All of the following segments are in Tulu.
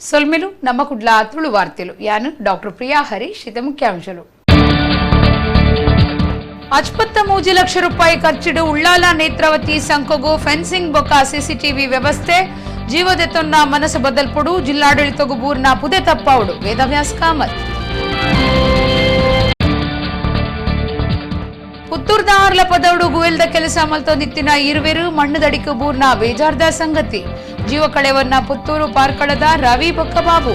ಸೊಲ್ಮೆಲು ನಮ್ಮ ಕುಡ್ಲ ತುಳು ವಾರ್ತೆಲು ಯಾನು ಡಾಕ್ಟರ್ ಪ್ರಿಯಾ ಹರೀಶ್ ಇತ ಮುಖ್ಯಾಂಶಲು. 53 ಲಕ್ಷ ರೂಪಾಯಿ ಖರ್ಚಿಡು ಉಳ್ಳಾಲ ನೇತ್ರಾವತಿ ಸಂಕೊಗು ಫೆನ್ಸಿಂಗ್ ಬೊಕ್ಕ ಸಿಸಿಟಿವಿ ವ್ಯವಸ್ಥೆ ಜೀವದೆತ್ತೊನ್ನ ಮನಸ್ಸು ಬದಲ್ಪೊಡು ಜಿಲ್ಲಾಡಳಿತಗು ಬೂರ್ನ ಪುದೆ ತಪ್ಪಾವುಡು ವೇದವ್ಯಾಸ್ ಕಾಮತ್. ಪುತ್ತೂರ್ದ ಆರ್ಲ ಪದೌಡು ಗುವೆಲ್ದ ಕೆಲಸ ಮಲ್ತೊಂದಿತ್ತಿನ ಇರುವೆರು ಮಣ್ಣುದಡಿಕು ಬೂರ್ನ ಬೇಜಾರ್ದ ಸಂಗತಿ ಜೀವ ಕಳೆವನ್ನ ಪುತ್ತೂರು ಪಾರ್ಕಳದ ರವಿ ಬೊಕ್ಕಬಾಬು.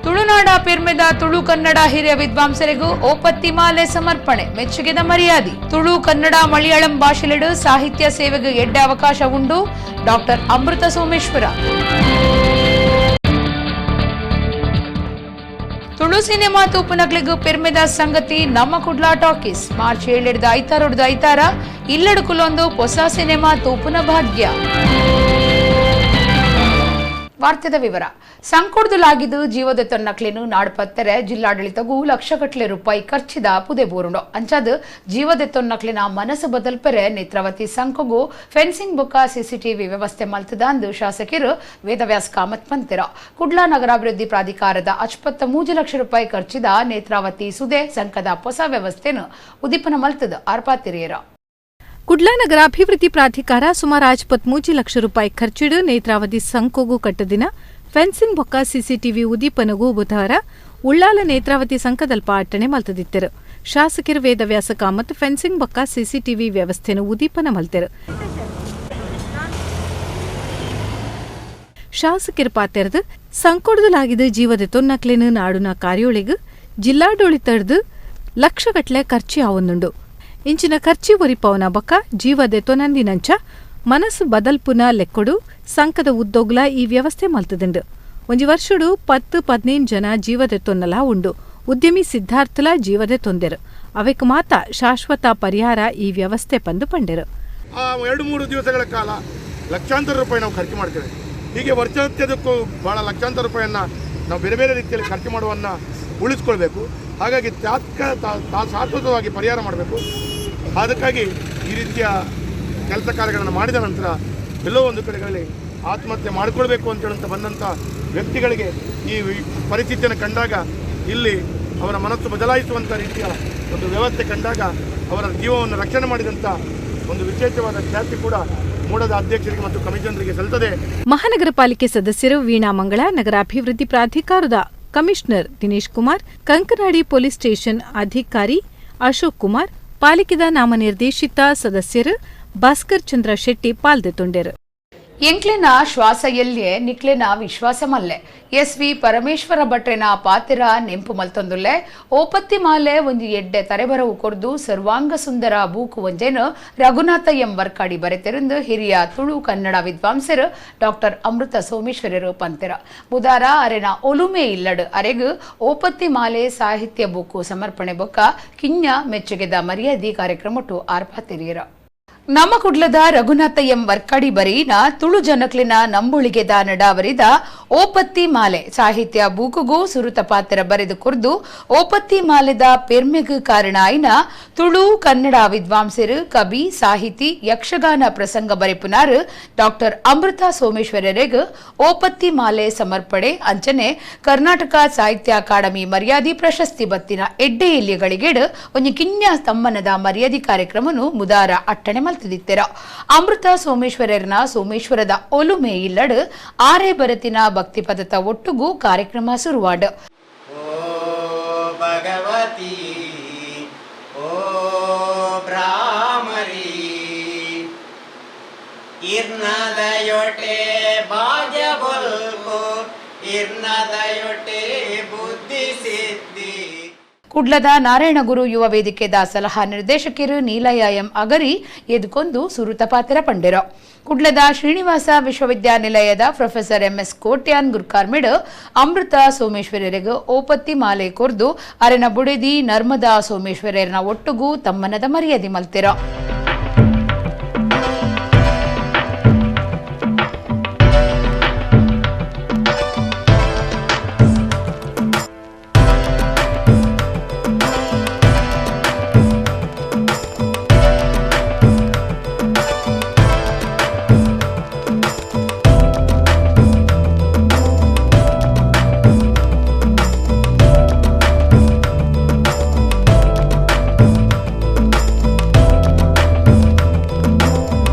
ತುಳುನಾಡ ಪೆರ್ಮೆದ ತುಳು ಕನ್ನಡ ಹಿರಿಯ ವಿದ್ವಾಂಸರಿಗೂ ಓಪತ್ತಿ ಮಾಲೆ ಸಮರ್ಪಣೆ ಮೆಚ್ಚುಗೆದ ಮರ್ಯಾದೆ. ತುಳು ಕನ್ನಡ ಮಲಯಾಳಂ ಭಾಷೆಲೆಡು ಸಾಹಿತ್ಯ ಸೇವೆಗೆ ಎಡ್ಡೆ ಅವಕಾಶ ಉಂಡು ಡಾಕ್ಟರ್ ಅಮೃತ ಸೋಮೇಶ್ವರ. ತುಳು ಸಿನಿಮಾ ತೂಪುನಕ್ಲೆಗ್ ಪೆರ್ಮೆದ ಸಂಗತಿ ನಮ್ಮ ಕುಡ್ಲ ಟಾಕೀಸ್ ಮಾರ್ಚ್ 7 ಐತಾರೊಡ್ದು ಐತಾರ ಇಲ್ಲಡು ಕುಲೊಂದು ಹೊಸ ಸಿನಿಮಾ ತೂಪುನ ಭಾಗ್ಯ. ವಾರ್ತೆದ ವಿವರ. ಸಂಕೊಡ್ದುಲಾಗಿದ್ದು ಜೀವದ ತನ್ನಕ್ಲೇನು ನಾಡ್ಪತ್ತೆರೆ ಜಿಲ್ಲಾಡಳಿತಗೂ ಲಕ್ಷಗಟ್ಟಲೆ ರೂಪಾಯಿ ಖರ್ಚಿದ ಪುದೆ ಬೋರುಂಡು ಅಂಚಾದ ಜೀವದ ತೊನ್ನಕ್ಲಿನ ಮನಸ್ಸು ಬದಲ್ಪೆರೆ ನೇತ್ರಾವತಿ ಸಂಕೊಗು ಫೆನ್ಸಿಂಗ್ ಬೊಕ್ಕ ಸಿಸಿಟಿವಿ ವ್ಯವಸ್ಥೆ ಮಲ್ತದ ಅಂದು ಶಾಸಕರು ವೇದವ್ಯಾಸ್ ಕಾಮತ್ ಪಂತೆರ. ಕುಡ್ಲ ನಗರಾಭಿವೃದ್ಧಿ ಪ್ರಾಧಿಕಾರದ 53 ಲಕ್ಷ ರೂಪಾಯಿ ಖರ್ಚಿದ ನೇತ್ರಾವತಿ ಸುದೆ ಸಂಕದ ಹೊಸ ವ್ಯವಸ್ಥೆನು ಉದ್ದೀಪನ ಮಲ್ತದ ಆರ್ಪಾತಿರಿಯರ. ಕುಡ್ಲ ನಗರಾಭಿವೃದ್ಧಿ ಪ್ರಾಧಿಕಾರ ಸುಮಾರು 53 ಲಕ್ಷ ರೂಪಾಯಿ ಖರ್ಚಿಡು ನೇತ್ರಾವತಿ ಸಂಕೋಗು ಕಟ್ಟದಿನ ಫೆನ್ಸಿಂಗ್ ಬೊಕ್ಕ ಸಿಸಿಟಿವಿ ಉದ್ದೀಪನಗೂ ಬುಧವಾರ ಉಳ್ಳಾಲ ನೇತ್ರಾವತಿ ಸಂಕದಲ್ಪ ಅಟ್ಟಣೆ ಮಲ್ತದಿತ್ತರು. ಶಾಸಕರು ವೇದವ್ಯಾಸ ಕಾಮತ್ ಫೆನ್ಸಿಂಗ್ ಬೊಕ್ಕ ಸಿಸಿಟಿವಿ ವ್ಯವಸ್ಥೆನು ಉದ್ದೀಪನ ಮಲ್ತೆರು. ಶಾಸಕರು ಪಾತೆರೆದು ಸಂಕೊಡ್ದಲಾಗಿದ್ದು ಜೀವದ ತೊನ್ನಕ್ಲೇನು ನಾಡುನ ಕಾರ್ಯೋಳಿಗು ಜಿಲ್ಲಾಡಳಿತಡ್ದು ಲಕ್ಷಗಟ್ಲೆ ಖರ್ಚಿ ಆವೊಂದುಂಡು. ಇಂಚಿನ ಖರ್ಚಿ ಒರಿಪವನ ಬೊಕ್ಕ ಜೀವದ ತೊನಂದಿನಂಚ ಮನಸ್ಸು ಬದಲ್ಪುನ ಲೆಕ್ಕೊಡು ಸಂಕದ ಉದ್ದೋಗ್ಲ ಈ ವ್ಯವಸ್ಥೆ ಮಲ್ತದುಂಡು. ಒಂಜಿ ವರ್ಷಡು 10-15 ಜನ ಜೀವದ ತೊನ್ನಲ ಉಂಡು. ಉದ್ಯಮಿ ಸಿದ್ಧಾರ್ಥಲ ಜೀವದ ತೊಂದೆರು. ಅವೆಕ್ ಮಾತ ಶಾಶ್ವತ ಪರಿಹಾರ ಈ ವ್ಯವಸ್ಥೆ ಪಂದು ಪಂಡೆರು. 2-3 ದಿವಸಗಳ ಕಾಲ ಲಕ್ಷಾಂತರ ರೂಪಾಯಿ ನಾವು ಖರ್ಚು ಮಾಡ್ತೇವೆ. ಹೀಗೆ ವರ್ಷಾಂತ್ಯದಕ್ಕೂ ಬಹಳ ಲಕ್ಷಾಂತರ ರೂಪಾಯಿಯನ್ನು ನಾವು ಬೇರೆ ಬೇರೆ ರೀತಿಯಲ್ಲಿ ಖರ್ಚು ಮಾಡುವನ್ನ ಉಳಿಸ್ಕೊಳ್ಬೇಕು. ಹಾಗಾಗಿ ಶಾಶ್ವತವಾಗಿ ಪರಿಹಾರ ಮಾಡಬೇಕು. ಅದಕ್ಕಾಗಿ ಈ ರೀತಿಯ ಕೆಲಸ ಕಾರ್ಯಗಳನ್ನು ಮಾಡಿದ ನಂತರ ಎಲ್ಲೋ ಒಂದು ಕಡೆಗಳಲ್ಲಿ ಆತ್ಮಹತ್ಯೆ ಮಾಡಿಕೊಳ್ಬೇಕು ಅಂತ ಹೇಳುವಂಥ ಬಂದಂಥ ವ್ಯಕ್ತಿಗಳಿಗೆ ಈ ಪರಿಸ್ಥಿತಿಯನ್ನು ಕಂಡಾಗ ಇಲ್ಲಿ ಅವರ ಮನಸ್ಸು ಬದಲಾಯಿಸುವಂಥ ರೀತಿಯ ಒಂದು ವ್ಯವಸ್ಥೆ ಕಂಡಾಗ ಅವರ ಜೀವವನ್ನು ರಕ್ಷಣೆ ಮಾಡಿದಂಥ ಒಂದು ವಿಶೇಷವಾದ ಖ್ಯಾತಿ ಕೂಡ ಮೂಡದ ಅಧ್ಯಕ್ಷರಿಗೆ ಮತ್ತು ಕಮಿಷನರಿಗೆ ಸಲ್ಲುತ್ತದೆ. ಮಹಾನಗರ ಪಾಲಿಕೆ ಸದಸ್ಯರು ವೀಣಾ ಮಂಗಳ, ನಗರಾಭಿವೃದ್ಧಿ ಪ್ರಾಧಿಕಾರದ commissioner Dinesh Kumar, Kankanady police station ಅಧಿಕಾರಿ ಅಶೋಕ್ ಕುಮಾರ್, ಪಾಲಿಕೆದ ನಾಮನಿರ್ದೇಶಿತ ಸದಸ್ಯರು ಭಾಸ್ಕರ್ ಚಂದ್ರ ಶೆಟ್ಟಿ ಪಾಲ್ದೆತೊಂಡೆರು. ಎಂಕ್ಲೆನ ಶ್ವಾಸ ಎಲ್ಯೆ ನಿಕ್ಲೆನ ವಿಶ್ವಾಸ ಮಲ್ಲೆ ಎಸ್ ವಿ ಪರಮೇಶ್ವರ ಭಟ್ರೆನ ಪಾತಿರ ನೆಂಪು ಮಲ್ತೊಂದುಲ್ಲೆ. ಓಪತ್ತಿ ಮಾಲೆ ಒಂಜಿ ಎಡ್ಡೆ ತರೆಬರವು ಕೊರ್ದು ಸರ್ವಾಂಗ ಸುಂದರ ಬೂಕು ಒಂಜೇನು ರಘುನಾಥ ಎಂ ವರ್ಕಾಡಿ ಬರೆತೆರೆಂದು ಹಿರಿಯ ತುಳು ಕನ್ನಡ ವಿದ್ವಾಂಸರು ಡಾಕ್ಟರ್ ಅಮೃತ ಸೋಮೇಶ್ವರರು ಪಂತೆರ. ಬುಧಾರ ಅರೆನ ಒಲುಮೆ ಇಲ್ಲಡು ಅರೆಗು ಓಪತ್ತಿ ಮಾಲೆ ಸಾಹಿತ್ಯ ಬೂಕು ಸಮರ್ಪಣೆ ಬೊಕ್ಕ ಕಿಂಜ ಮೆಚ್ಚುಗೆದ ಮರ್ಯಾದಿ ಕಾರ್ಯಕ್ರಮಟ್ಟು ಆರ್ಪಾತಿರಿಯರ. ನಮ್ಮ ಕುಡ್ಲದ ರಘುನಾಥ ಎಂ ವರ್ಕಾಡಿ ಬರೀನ ತುಳು ಜನಕ್ಲಿನ ನಂಬುಳಿಗೆದ ನಡಾವರಿದ ಓಪತ್ತಿ ಮಾಲೆ ಸಾಹಿತ್ಯ ಬೂಕುಗೂ ಸುರುತ ಪಾತ್ರ ಬರೆದು ಕೊರ್ದು ಓಪತ್ತಿ ಮಾಲೆದ ಪೆರ್ಮೆಗ್ ಕಾರಣ ಆಯ್ನ ತುಳು ಕನ್ನಡ ವಿದ್ವಾಂಸರು ಕವಿ ಸಾಹಿತಿ ಯಕ್ಷಗಾನ ಪ್ರಸಂಗ ಬರೆಪುನಾರು ಡಾಕ್ಟರ್ ಅಮೃತ ಸೋಮೇಶ್ವರರೆಗ್ ಓಪತ್ತಿ ಮಾಲೆ ಸಮರ್ಪಣೆ ಅಂಚನೆ ಕರ್ನಾಟಕ ಸಾಹಿತ್ಯ ಅಕಾಡೆಮಿ ಮರ್ಯಾದಿ ಪ್ರಶಸ್ತಿ ಬತ್ತಿನ ಎಡ್ಡೆ ಎಲ್ಲಿಗಳಿಗೇಡು ಒಂಜಿ ಕಿನ್ಯ ತಮ್ಮನದ ಮರ್ಯಾದಿ ಕಾರ್ಯಕ್ರಮನು ಮುದಾರ ಅಟ್ಟಣೆ ಮಲ್ತಿದಿತ್ತೆರ. ಅಮೃತ ಸೋಮೇಶ್ವರರ್ನ ಸೋಮೇಶ್ವರದ ಒಲುಮೆ ಇಲ್ಲಡು ಆರೆ ಬರತಿನ ಭಕ್ತಿ ಪದತ ಒಟ್ಟುಗು ಕಾರ್ಯಕ್ರಮ ಸುರುವಾಡ್. ಓ ಭಗವತಿ ಓ ಭ್ರಾಮರಿ ಇರ್ನದಯೊಟೆ ಭಾಗ್ಯ ಬೊಲ್ಪು ಇರ್ನದಯೊಟೆ ಬುದ್ಧಿ ಸಿದ್ಧಿ. ಕುಡ್ಲದ ನಾರಾಯಣಗುರು ಯುವ ವೇದಿಕೆದ ಸಲಹಾ ನಿರ್ದೇಶಕರು ನೀಲಯ ಎಂ ಅಗರಿ ಎದ್ಕೊಂದು ಸುರುತ ಪಾತ್ರ ಪಂಡೆರು. ಕುಡ್ಲದ ಶ್ರೀನಿವಾಸ ವಿಶ್ವವಿದ್ಯಾನಿಲಯದ ಪ್ರೊಫೆಸರ್ ಎಂಎಸ್ ಕೋಟ್ಯಾನ್ ಗುರ್ಕಾರ್ಮಿಡ್ ಅಮೃತ ಸೋಮೇಶ್ವರರಿಗೆ ಓಪತ್ತಿ ಮಾಲೆ ಕೊರ್ದು ಅರೆನ ಬುಡೆದಿ ನರ್ಮದಾ ಸೋಮೇಶ್ವರನ ಒಟ್ಟುಗೂ ತಮ್ಮನದ ಮರ್ಯಾದೆ ಮಲ್ತಿರ.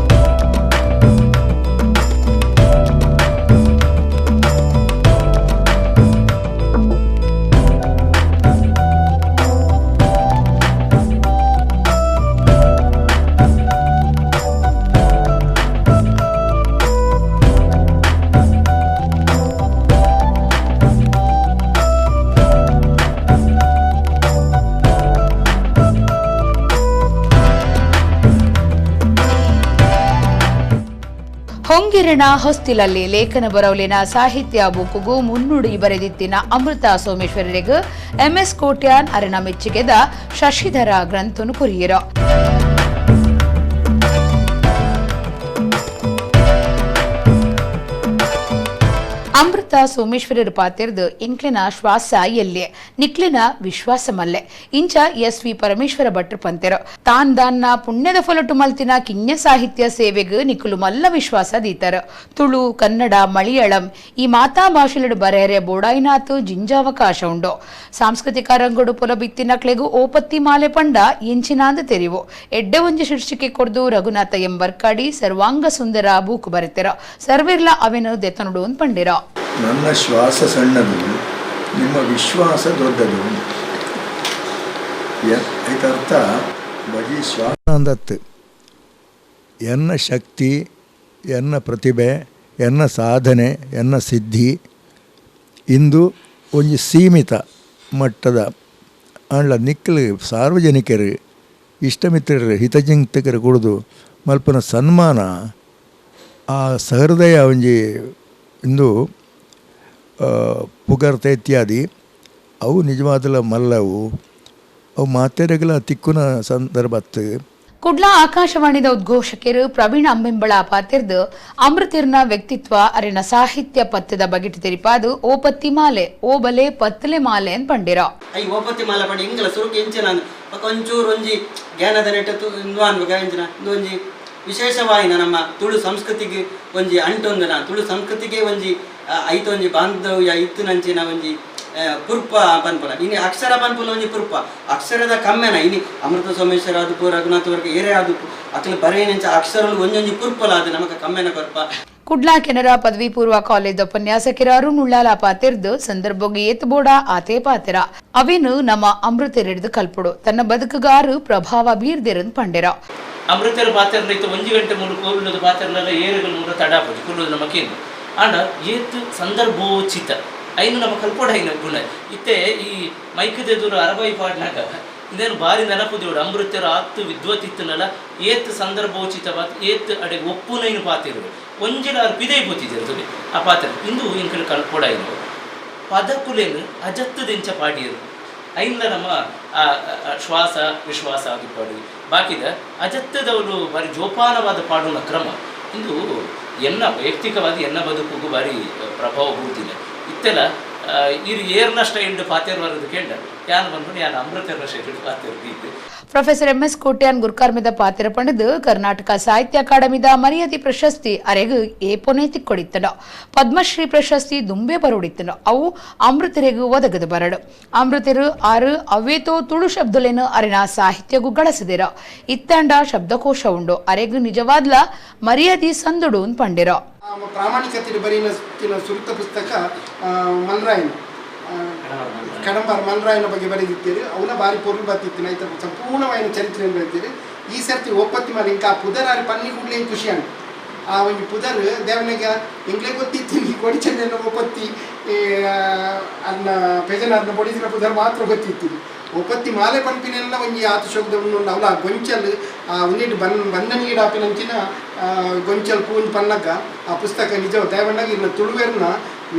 ಅಮೃತೆರೆನ ಹೊಸ್ತಿಲಲ್ಲಿ ಲೇಖನ ಬರವಲಿನ ಸಾಹಿತ್ಯ ಬುಕ್ಕುಗು ಮುನ್ನುಡಿ ಬರೆದಿತ್ತಿನ ಅಮೃತ ಸೋಮೇಶ್ವರರಿಗೂ ಎಂಎಸ್ ಕೋಟ್ಯಾನ್ ಅರೆನ ಮೆಚ್ಚುಗೆದ ಶಶಿಧರ ಗ್ರಂಥನು ಕೊರಿಯರ. ಅಮೃತ ಸೋಮೇಶ್ವರರ ಪಾತಿರ್ದು ಇಂಕ್ಲಿನ ಶ್ವಾಸ ಎಲ್ಲೆ ನಿಕ್ಲಿನ ವಿಶ್ವಾಸ ಮಲ್ಲೆ ಇಂಚ ಎಸ್ ವಿ ಪರಮೇಶ್ವರ ಭಟ್ರು ಪಂತೆರು. ತಾನ್ ದಾನ್ನ ಪುಣ್ಯದ ಫಲಟು ಮಲ್ತಿನ ಕಿನ್ಯ ಸಾಹಿತ್ಯ ಸೇವೆಗ್ ನಿಕುಲು ಮಲ್ಲ ವಿಶ್ವಾಸ ದೀತರು. ತುಳು, ಕನ್ನಡ, ಮಲಯಾಳಂ ಈ ಮಾತಾ ಭಾಷೆಲಡು ಬರೆಯರೆ ಬೋಡಾಯಿನಾತು ಜಿಂಜಾವಕಾಶ ಉಂಡು. ಸಾಂಸ್ಕೃತಿಕ ರಂಗಡು ಪೊಲಬಿತ್ತಿನಕ್ಲೆಗು ಓಪತ್ತಿ ಮಾಲೆ ಪಂಡ ಎಂಚಿನಾಂದ ತೆರಿವು. ಎಡ್ಡೆ ಒಂಜಿ ಶೀರ್ಷಿಕೆ ಕೊರ್ದು ರಘುನಾಥ ಎಂ ವರ್ಕಾಡಿ ಸರ್ವಾಂಗ ಸುಂದರ ಬೂಕು ಬರೆತೆರ. ಸರ್ವಿರ್ಲ ಅವೆನು ದೆತನುಡು ಪಂಡಿರ. ನನ್ನ ಶ್ವಾಸ ಸಣ್ಣದು, ನಿಮ್ಮ ವಿಶ್ವಾಸ ದೊಡ್ಡದು. ಅರ್ಥ ಬಜಿ ಶ್ವಾಸ ಅಂದತ್ತು. ಎನ್ನ ಶಕ್ತಿ, ಎನ್ನ ಪ್ರತಿಭೆ, ಎನ್ನ ಸಾಧನೆ, ಎನ್ನ ಸಿದ್ಧಿ ಇಂದು ಒಂಜಿ ಸೀಮಿತ ಮಟ್ಟದ ಆಂಡ್ಲ ನಿಕ್ಕಲು ಸಾರ್ವಜನಿಕರು, ಇಷ್ಟಮಿತ್ರರು, ಹಿತಚಿಂತಕರು ಕೊಡೋದು ಮಲ್ಪನ ಸನ್ಮಾನ ಆ ಸಹೃದಯ ಒಂಜಿ ಇಂದು ಪುಗರ್ತೆ ಇತ್ಯಾದಿ ಅವು ನಿಜವಾದಲ ಮಲ್ಲವು ಅವು ಮಾತೆರೆಗಳ ತಿಕ್ಕುನ ಸಂದರ್ಭತ್ತು. ಕುಡ್ಲ ಆಕಾಶವಾಣಿದ ಉದ್ಘೋಷಕರು ಪ್ರವೀಣ್ ಅಂಬೆಂಬಳ ಪಾತಿರ್ದು ಅಮೃತಿರ್ನ ವ್ಯಕ್ತಿತ್ವ ಅರಿನ ಸಾಹಿತ್ಯ ಪತ್ಯದ ಬಗೆಟ್ ತೆರಿಪಾದು ಓಪತ್ತಿ ಮಾಲೆ ಓ ಬಲೆ ಪತ್ತಲೆ ಮಾಲೆ ಅಂತ ಪಂಡಿರ. I ಓಪತ್ತಿ ಮಾಲೆ ಪಂಡಿ ಇಂಗಲ ಸುರುಕು ಎಂಚಿನ ಬೊಕ ಒಂಚೂರು ಒಂಜಿ ಜ್ಞಾನದ ನೆಟ್ಟು ಇಂದು ಎಂಚಿನ ಇಂದು ಒಂಜಿ ವಿಶೇಷವಾಯಿನ ನಮ್ಮ ತುಳು ಸಂಸ್ಕೃತಿಗೆ ಒಂಜಿ ಅಂಟೊಂದನ ತುಳು ಸಂಸ್ಕೃತಿಗೆ ಒಂಜಿ ಐತೊಂಜಿ ಬಾಂಧವ್ಯ ಇತ್ತಿನಂಚಿನ ಒಂಜಿ ಪುರ್ಪ ಪನ್ಪುನ ಇನಿ ಅಕ್ಷರ ಪನ್ಪುನ ಒಂಜಿ ಪುರ್ಪ ಅಕ್ಷರದ ಕಮ್ಮೆನ ಇನಿ ಅಮೃತ ಸೋಮೇಶ್ವರ ಆದುಪ್ಪು ರಘುನಾಥ ವರ್ಗ ಏರೇ ಆದುಪ್ಪು ಅಕ್ಲು ಬರೆಯನಂಚ ಅಕ್ಷರಲು ಒಂಜೊಂಜಿ ಪುರ್ಪಲ ಅದು ನಮಕ ಕಮ್ಮೆನ ಕೊರ್ಪ. ಕುಡ್ಲಾ ಕೆನರಾ ಪದವಿ ಪೂರ್ವ ಕಾಲೇಜ್ ಉಪನ್ಯಾಸಕರ ಅರುಣ್ ಉಳ್ಳಾಲ ಪಾತಿರ್ದು ಸಂದರ್ಭೋಗಿ ಏತ್ ಬೋಡ ಆತೇ ಪಾತಿರ ಅವೇನು ನಮ್ಮ ಅಮೃತರೆಡ್ದು ಕಲ್ಪುಡು ತನ್ನ ಬದುಕುಗಾರು ಪ್ರಭಾವ ಬೀರ್ದಿರನ್ ಪಂಡಿರ. ಅಮೃತರ ಪಾತ್ರನ ಇತ್ತು ಒಂಜಿ ಗಂಟೆ ಮೂರು ಕೋವಿಲದ ಪಾತ್ರನೆಲ್ಲ ಏರುಗಳು ಮೂರು ತಡಾಪುಜಿ ಕುಲ್ಲುದು ನಮಕೇನು ಆಂಡ ಏತ್ ಸಂದರ್ಭೋಚಿತ ಐನು ನಮ್ಮ ಕಲ್ಪೋಡ ಐನು ಗುಣ ಇತ್ತೆ ಈ ಮೈಕದೆದುರು ಅರಬೈ ಪಾಡ್ನಾಗ ಇನ್ನೇನು ಬಾರಿ ನೆನಪುದೇವಡು ಅಮೃತರ ಆತ್ತು ವಿದ್ವತ್ತಿತ್ತನಲ್ಲ ಏತ್ ಸಂದರ್ಭೋಚಿತವಾದ ಏತ್ ಅಡೆಗೆ ಒಪ್ಪುನೈನು ಪಾತಿರು ಒಂಜಿಲ ಆರು ಪಿದೈ ಪೋತಿದ್ದರು ಆ ಪಾತ್ರ ಇಂದು ಇಂಕಲ್ ಕಲ್ಪೋಡ ಐನು ಪದಕುಲೇನು ಅಜತ್ತದೆಂಚ ಪಾಡಿಯರು ಐನ್ಲ ನಮ್ಮ ಶ್ವಾಸ ವಿಶ್ವಾಸ ಅದು ಪಾಡು ಬಾಕಿದ ಅಜತ್ತದವರು ಬಾರಿ ಜೋಪಾನವಾದ ಪಾಡುವ ಕ್ರಮ ಇಂದು ಎನ್ನ ವೈಯಕ್ತಿಕವಾದ ಎನ್ನ ಬದುಕುಗೂ ಬಾರಿ ಪ್ರಭಾವ ಬೂರ್ದಿಲ್ಲ. ಇತ್ತೆಲ್ಲ ಇರು ಏರ್ನ ಸ್ಟೈಲ್ಡ್ ಪಾತೇರ್ ಬರೋದು ಕೇಳ ಯಾನು ಬಂದ್ಬಿಟ್ಟು ಯಾನು ಅಮೃತರ್ನ ಸ್ಟೈಲ್ಡ್ ಪಾತೇರ್ ಇದ್ದು. ಪ್ರೊಫೆಸರ್ ಎಂಎಸ್ ಕೋಟ್ಯಾನ್ ಗುರ್ಕಾರ್ಮಿದ ಪಾತ್ರ ಪಡೆದು ಕರ್ನಾಟಕ ಸಾಹಿತ್ಯ ಅಕಾಡೆಮಿದ ಮರ್ಯಾದೆ ಪ್ರಶಸ್ತಿ ಅರೆಗು ಏಪೊನೆ ತಿಕ್ಕೊಡಿತ್ತನು. ಪದ್ಮಶ್ರೀ ಪ್ರಶಸ್ತಿ ದುಂಬೆ ಬರುಡಿತ್ತನು. ಅವು ಅಮೃತರಿಗೂ ಒದಗದು ಬರಡು. ಅಮೃತರು ಆರು ಅವೇತೋ ತುಳು ಶಬ್ದಲೇನು ಅರೆನ ಸಾಹಿತ್ಯಗೂ ಗಳಸಿದಿರ. ಇತ್ತಾಂಡ ಶಬ್ದಕೋಶ ಉಂಡು ಅರೆಗು ನಿಜವಾದ್ಲ ಮರ್ಯಾದೆ ಸಂದುಡು ಪಂಡಿರೋ. ಪ್ರಾಮಾಣಿಕತೆ ಬರೆಯಿನ ಸುರುತ ಪುಸ್ತಕ ಮಲ್ರಾಯನ ಕಡಂಬಾರ್ ಮಲ್ರಾಯನ ಬಗ್ಗೆ ಬರೆದಿದ್ದೀರಿ. ಅವನ ಬಾರಿ ಪೊರುಳು ಬರ್ತಿತ್ತು ಆಯ್ತು ಸಂಪೂರ್ಣವಾದ ಚರಿತ್ರೆಯನ್ನು ಬರೆದಿದ್ದೀರಿ. ಈ ಸರ್ತಿ ಒಪ್ಪತ್ತಿ ಮಾಲೆ ಇಂಕ ಆ ಪುದರ್ ಪನ್ನಿ ಕೂಡಲೇ ಖುಷಿ ಆಂಡ್ ಆ ಒಂದು ಪುದರ್ ದೇವನಿಗೆ ಎಂಗ್ಲೇ ಗೊತ್ತಿತ್ತು ಈ ಕೊಡಿಚಂಡನ ಒಪ್ಪತ್ತಿ ಅನ್ನ ಪೆಜನಾರ್ನ ಪೊಡಿಸಿನ ಪುದರ್ ಮಾತ್ರ ಗೊತ್ತಿತ್ತು. ಒಪ್ಪತ್ತಿ ಮಾಲೆ ಪನ್ಪಿನೆಲ್ಲ ಒಂಜಿ ಆತ ಶೋಕದ ಉಂಡು ಅವಲ ಗೊಂಚಲ್ ಆ ಒಂದಿಟ್ಟು ಬಂದ ನೀಡಾಪಿನಂಚಿನ ಗೊಂಚಲ್ ಪೂಂಜ್ ಪನ್ನಗ ಆ ಪುಸ್ತಕ ನಿಜ ದಯವಂಡಾಗ ಇನ್ನು ತುಳುವೆರ್ನ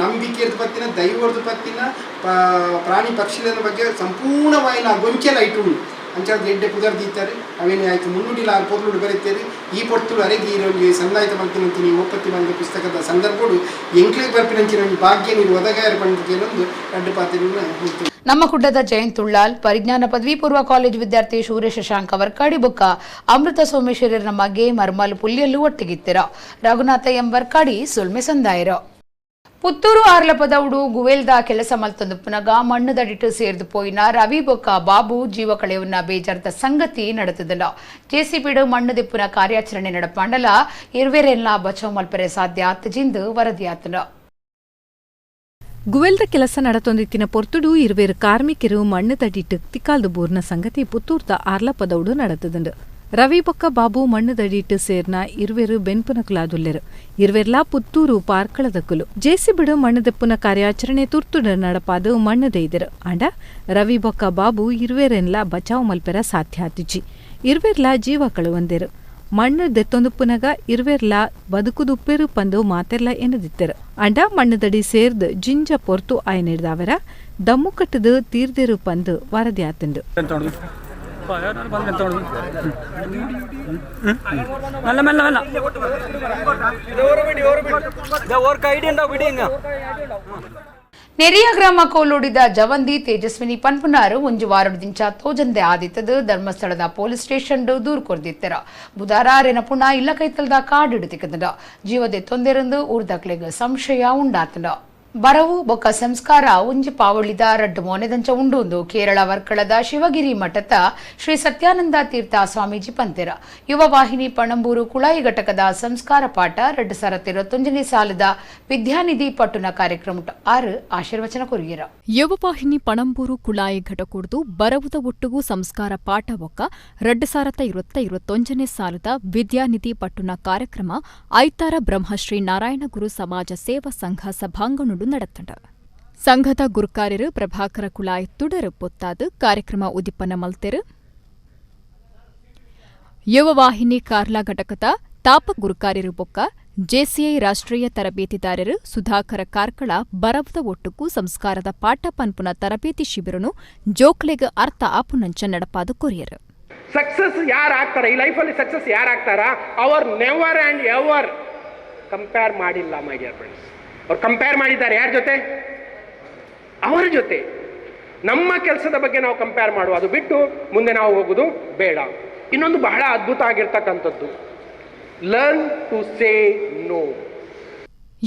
ನಂಬಿಕೆಯರ್ದು ಪತ್ತಿನ ದೈವರ್ದು ಪತ್ತಿನ ಪ್ರಾಣಿ ಪಕ್ಷಿಗಳ ಬಗ್ಗೆ ಸಂಪೂರ್ಣವಾಯಿನ ಗೊಂಚಲ ಇಟ್ಟು ಅಂಚಾದ ಎಡ್ಡೆ ಪುದರ್ ದೀತಾರೆ ಅವೇನೇ ಆಯ್ತು ಮುನ್ನುಡಿಲ ಆರು ಪೊರ್ಲುಡು ಬರೀತಾರೆ. ಈ ಪೊರ್ತುಡು ಅರೆಗೆ ಈ ಸಂದಾಯಿತ ಮಲ್ತಿನಂಚಿನ ಈ ಒಪ್ಪತ್ತಿ ಮಂದಿ ಪುಸ್ತಕದ ಸಂದರ್ಭಡು ಎಂಕ್ಲಿಗೆ ಬರ್ಪಿನಂಚಿನ ಒಂಜಿ ಭಾಗ್ಯ ನೀರು ಒದಗಾಯರು ಪಂಡಿತೇನೊಂದು ರಡ್ಡು ಪಾತ್ರೆಯನ್ನು. ನಮ್ಮ ಕುಡ್ಡದ ಜಯಂತ್ ಉಳ್ಳಾಲ್ ಪರಿಜ್ಞಾನ ಪದವಿ ಪೂರ್ವ ಕಾಲೇಜು ವಿದ್ಯಾರ್ಥಿ ಶೂರ್ಯ ಶಶಾಂಕ ವರ್ಕಾಡಿ ಬೊಕ್ಕ ಅಮೃತ ಸೋಮೇಶ್ವರರ ಮಗೆ ಮರ್ಮಲ್ ಪುಲ್ಯಲ್ಲೂ ಒಟ್ಟಿಗಿತ್ತಿರ. ರಘುನಾಥ ಎಂ ವರ್ಕಾಡಿ ಸುಲ್ಮೆ ಸಂದಾಯರು. ಪುತ್ತೂರು ಆರ್ಲಪದೌಡು ಗುವೆಲ್ದ ಕೆಲಸ ಮಲ್ತೊಂದು ಪುನಗ ಮಣ್ಣುದಡಿಟ್ಟು ಸೇರ್ದು ಪೋಯಿನ ರವಿ ಬೊಕ್ಕ ಬಾಬು ಜೀವ ಕಳೆಯುವನ್ನ ಬೇಜಾರ್ದ ಸಂಗತಿ ನಡೆತದಲ್ಲ. ಜೆಸಿಬಿಡು ಮಣ್ಣು ದಿಪ್ಪುನ ಕಾರ್ಯಾಚರಣೆ ನಡಪಾಂಡಲ ಇರ್ವೇರೆಲ್ಲ ಬಚಾವ್ ಮಲ್ಪರೆ ಸಾಧ್ಯ ಆತಜಿಂದು ವರದಿಯಾತನ. ಗುವೆಲ್ದ ಕೆಲಸ ನಡತೊಂದಿತ್ತಿನ ಪೊರ್ತುಡು ಇರ್ವೇರು ಕಾರ್ಮಿಕರು ಮಣ್ಣು ತಡಿಟ್ಟು ತಿಕ್ಕಾಲ್ದು ಬೂರ್ನ ಸಂಗತಿ ಪುತ್ತೂರ್ದ ಆರ್ಲಪದೌಡು ನಡತದಂಡು. ರವಿ ಬೊಕ್ಕ ಬಾಬು ಮಣ್ಣು ದಡಿಟ್ಟು ಸೇರ್ನ ಇರ್ವೇರು ಬೆನ್ಪುನಕುಲಾದುಲ್ಲೆರು. ಇರ್ವೆರ್ಲಾ ಪುತ್ತೂರು ಪಾರ್ಕಳದಕ್ಕುಲು. ಜೇಸಿಬಿಡು ಮಣ್ಣು ದೆಪ್ಪುನ ಕಾರ್ಯಾಚರಣೆ ತುರ್ತುಡು ನಡಪಾದು ಮಣ್ಣು ದೈದರು. ಆಂಡ ರವಿ ಬೊಕ್ಕ ಬಾಬು ಇರ್ವೇರೆನ್ಲಾ ಬಚಾವ್ ಮಲ್ಪೆರ ಸಾಧ್ಯ ಆತಿಜಿ. ಇರ್ವೆರ್ಲಾ ಜೀವ ಕಳುವಂದೆರು. ಮಣ್ಣು ದೆತ್ತೊಂದುಪ್ಪುನಗ ಇರ್ವೆರ್ಲ ಬದುಕುದುಪ್ಪೆರು ಪಂದು ಮಾತೆರ್ಲ ಎನ್ನದಿತ್ತೆರು. ಅಂಡ ಮಣ್ಣುದಡಿ ಸೇರ್ದ್ ಜಿಂಜ ಪೊರ್ತು ಆಯನಿಡ್ದಾವರ ದಮ್ಮು ಕಟ್ಟದು ತೀರ್ದೆರು ಪಂದು ವರದಿ ಆತುಂಡು. ನೆರಿಯ ಗ್ರಾಮ ಕೋಲೋಡಿದ ಜವಂದಿ ತೇಜಸ್ವಿನಿ ಪನ್ಪುನಾರು ಒಂಜು ವಾರದಿಂಚ ತೋಜಂದೆ ಆದಿತ್ತದು ಧರ್ಮಸ್ಥಳದ ಪೊಲೀಸ್ ಸ್ಟೇಷನ್ ದೂರು ಕೊರ್ದಿತ್ತರ. ಬುಧಾರ ಅರೆನ ಪುಣ ಇಲ್ಲ ಕೈತಲ್ದ ಕಾಡಿಡು ತಿಕ್ಕದ ಜೀವದೆ ತೊಂದೆರಂದು ಊರ್ದಕ್ಲೆಗ್ ಸಂಶಯ ಉಂಡಾತಂಡ. ಬರವು ಬೊಕ್ಕ ಸಂಸ್ಕಾರ ಒಂಜಿ ಪಾವಳಿದ ರಡ್ಡು ಮೋನೆದಂಚ ಉಂಡು ಕೇರಳ ವರ್ಕಳದ ಶಿವಗಿರಿ ಮಠದ ಶ್ರೀ ಸತ್ಯಾನಂದ ತೀರ್ಥ ಸ್ವಾಮೀಜಿ ಪಂತೆರ. ಯುವ ವಾಹಿನಿ ಪಣಂಬೂರು ಕುಳಾಯಿ ಘಟಕದ ಸಂಸ್ಕಾರ ಪಾಠ 2021ನೇ ಸಾಲದ ವಿದ್ಯಾನಿಧಿ ಪಟ್ಟುನ ಕಾರ್ಯಕ್ರಮ 6 ಆಶೀರ್ವಚನ ಕೊರಿಯರ. ಯುವವಾಹಿನಿ ಪಣಂಬೂರು ಕುಳಾಯಿ ಘಟಕುಡ್ದು ಬರವುದ ಒಟ್ಟುಗೂ ಸಂಸ್ಕಾರ ಪಾಠ ಬೊಕ್ಕ 2021ನೇ ಸಾಲದ ವಿದ್ಯಾನಿಧಿ ಪಟ್ಟುನ ಕಾರ್ಯಕ್ರಮ ಐತಾರ ಬ್ರಹ್ಮಶ್ರೀ ನಾರಾಯಣಗುರು ಸಮಾಜ ಸೇವಾ ಸಂಘ ಸಭಾಂಗಣ நடத்தண்ட. ಸಂಘದ ಗುರುಕಾರ್ಯರು ಪ್ರಭಾಕರ ಕುಳಾಯಿ ತುಡರು ಪೊತ್ತಾದು ಕಾರ್ಯಕ್ರಮ ಉದಿಪನ ಮಲ್ತೆರು. ಯುವವಾಹಿನಿ ಕಾರ್ಲಾ ಘಟಕದ ತಾಪ ಗುರುಕಾರ್ಯರು ಬೊಕ್ಕ ಜೆಸಿಐ ರಾಷ್ಟ್ರೀಯ ತರಬೇತಿದಾರರು ಸುಧಾಕರ ಕಾರ್ಕಳ ಬರವದ ಒಟ್ಟುಕು ಸಂಸ್ಕಾರದ ಪಾಠ ಪನ್ಪುನ ತರಬೇತಿ ಶಿಬಿರನು ಜೋಕ್ಲೆಗ್ ಅರ್ಥ ಆಪುನಂಚ ನಡಪಾದು ಕೊರಿಯರು. ಸಕ್ಸಸ್ ಯಾರು ಆಗ್ತಾರೆ ಈ ಲೈಫಲ್ಲಿ, ಸಕ್ಸಸ್ ಯಾರು ಆಗ್ತಾರ hour never and ever compare ಮಾಡಿಲ್ಲ my dear friends. ಅವ್ರು ಕಂಪೇರ್ ಮಾಡಿದ್ದಾರೆ ಯಾರ ಜೊತೆ? ಅವರ ಜೊತೆ. ನಮ್ಮ ಕೆಲಸದ ಬಗ್ಗೆ ನಾವು ಕಂಪೇರ್ ಮಾಡುವ, ಅದು ಬಿಟ್ಟು ಮುಂದೆ ನಾವು ಹೋಗೋದು ಬೇಡ. ಇನ್ನೊಂದು ಬಹಳ ಅದ್ಭುತ ಆಗಿರ್ತಕ್ಕಂಥದ್ದು, learn to say no.